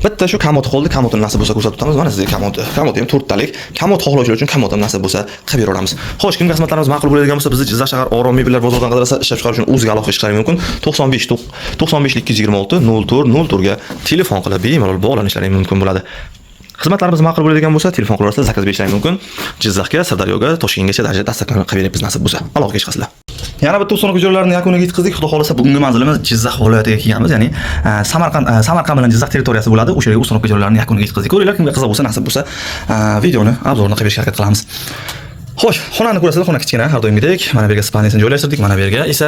Bitta shu komod qoldi. Komodini nasib bo'lsa ko'rsatib o'tamiz. Mana sizga komodi. Komodi ham to'rttalik. Komod xohlovchilar uchun komod ham nasib bo'lsa qilib beraveramiz. Xo'sh, kimga xizmatlarimiz ma'qul bo'ladigan bo'lsa, bizni Jizzax shahar Orom mebellar bozoridan qidirsa, ishlab chiqarish uchun o'ziga aloqa chiqarish mumkin. 95 95 226 04 04 ga telefon qilib bemalol bog'lanishlaringiz mumkin bo'ladi. Xizmatlarimiz ma'qul bo'ladigan bo'lsa, telefon qilaverasizlar, zakaz berishlaringiz mumkin. Jizzaxga, Sirdaryoga, Toshkentgacha darajada dasturxon qilib beryapmiz nasib bo'lsa. Aloqaga chiqasizlar. Yana bitta ustanova jo'ralarni yakuniga yetkazdik. Xudo xolasa bugungi manzilimiz Jizzax viloyatiga kelganmiz, ya'ni Samarqand bilan Jizzax territoriyasi bo'ladi. O'sha yerga ustanova jo'ralarni yakuniga yetkazdik. Ko'ringlar, kimga qiziq bo'lsa, nasib bo'lsa, videoni obzorni qilib berishga harakat qilamiz. Xo'sh, xonani ko'rasizlar, xona kichkina, har doimgidek. Mana bu yerga spalnisini joylashtirdik, mana bu yerga esa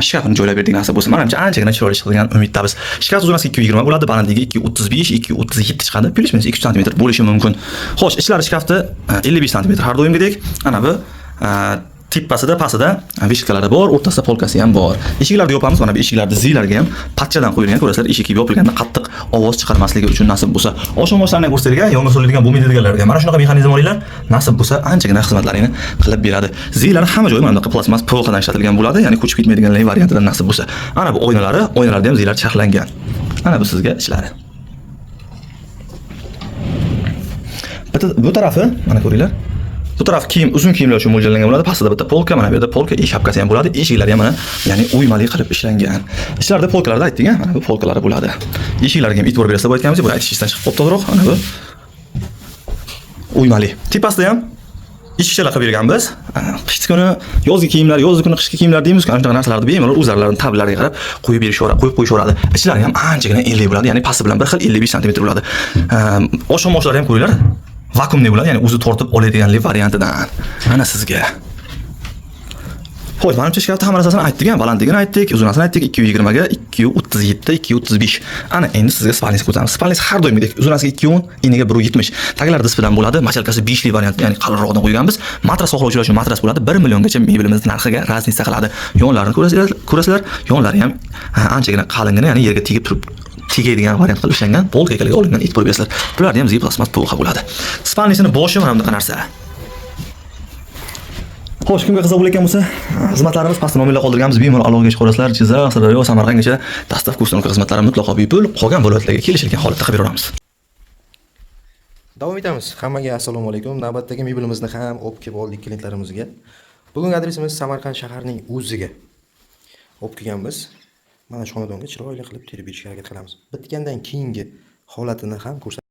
shkafini joylab berdik nasib bo'lsa. Manimcha anchagina chiroyli chiqadigan umiddamiz. Shkaf uzunasi 2.20 bo'ladi, balandligi 2.35, 2.37 chiqadi, plus-minus 2 cm bo'lishi mumkin. Xo'sh, ichlari shkafda 55 cm har doimgidek. Ana bu tepasida, pastida veshkalari bor, o'rtasida polkasi ham bor. Eshiklarni yopamiz, mana bu eshiklarni zillarga ham patchadan qo'yilgan, ko'rasizlar, eshik yopilganda qattiq ovoz chiqarmasligi uchun nasib bo'lsa. Oshon-boshlarni ko'rsanglar, yong'in so'nadigan bo'lmaydi deganlarga mana shunaqa mexanizm olinglar, nasib bo'lsa anchagina xizmatlaringni qilib beradi. Zillar hamma joyi mana bunaqa plasmas PVCdan ishlatilgan bo'ladi, ya'ni ko'chib ketmaydigan variantidan nasib bo'lsa. Ana bu oynalari, oynalarda ham zillar charxlangan. Ana bu sizga ichlari. Bu tarafi, mana ko'ringlar. Bu taraf kiyim, uzun kiyimlar uchun mo'ljallangan bo'ladi. Pastida bitta polka, mana bu yerda polka, eshik shapkasi ham bo'ladi. Eshiklari ham mana, ya'ni o'ymali qilib ishlangan. Ichlarida polkalarda aytdik, mana bu polkalari bo'ladi. Eshiklarga ham e'tibor berasizlar, bu aytganimizdek, bu aytish ishdan chiqib qolibdi to'g'riroq. Mana bu o'ymali. Tepasida ham Eshikchalar qilib berganmiz. Qishki kuni yozgi kiyimlar, yozgi kuni qishki kiyimlar deymiz, ana shunaqa narsalarni bemalol o'zlarining tablariga qarab qo'yib berishaveradi, qo'yib qo'yishaveradi. Ichlari ham anchagina enli bo'ladi, ya'ni pasti bilan bir xil 55 sm bo'ladi. Oshxona moshlari ham ko'ringlar, vakuumli bo'ladi, ya'ni o'zi tortib oladiganlik variantidan. Mana sizga. Xo'sh, manimcha shkafda hamma narsasini aytdik, ham balandligini aytdik, uzunasini aytdik, 220 ga 237, 235. Ana endi sizga спальник ko'rsatamiz. Спальник har doimgidek uzunasiga 210, eniga 170. Taglari dispidan bo'ladi, мочалка si 5 li variant, ya'ni qalinrog'idan qo'yganmiz. Matras xohlovchilar uchun matras bo'ladi. 1 milliongacha mebelimiz narxiga разница qiladi. Yonlarini ko'rasizlar, yonlari ham anchagina qalingina, ya'ni yerga tegib turib tegadigan variant qilib ishlangan, pol heykalga olingan, e'tibor berasizlar. Bularni ham plastmas ploxa bo'ladi. Спальник sini boshi mana bunaqa narsa. Xo'sh, kimga qiziq bo'layotgan bo'lsa, xizmatlarimiz pastda nomerlar qoldirganmiz. Bemalol aloqaga chiqa olasizlar. Jizzax, Sirdaryo, Samarqandgacha доставка, установка xizmatlari mutlaqo bepul. Qolgan viloyatlarga kelishilgan holatda qilib beraveramiz. Davom etamiz. Hammaga assalomu alaykum. Navbatdagi mebelimizni ham olib kelib oldik klientlarimizga. Bugungi adresimiz Samarqand shaharining o'ziga olib kelganmiz. Mana shu xonadonga chiroyli qilib terib berishga harakat qilamiz. Bitgandan keyingi holatini ham ko'rsatamiz.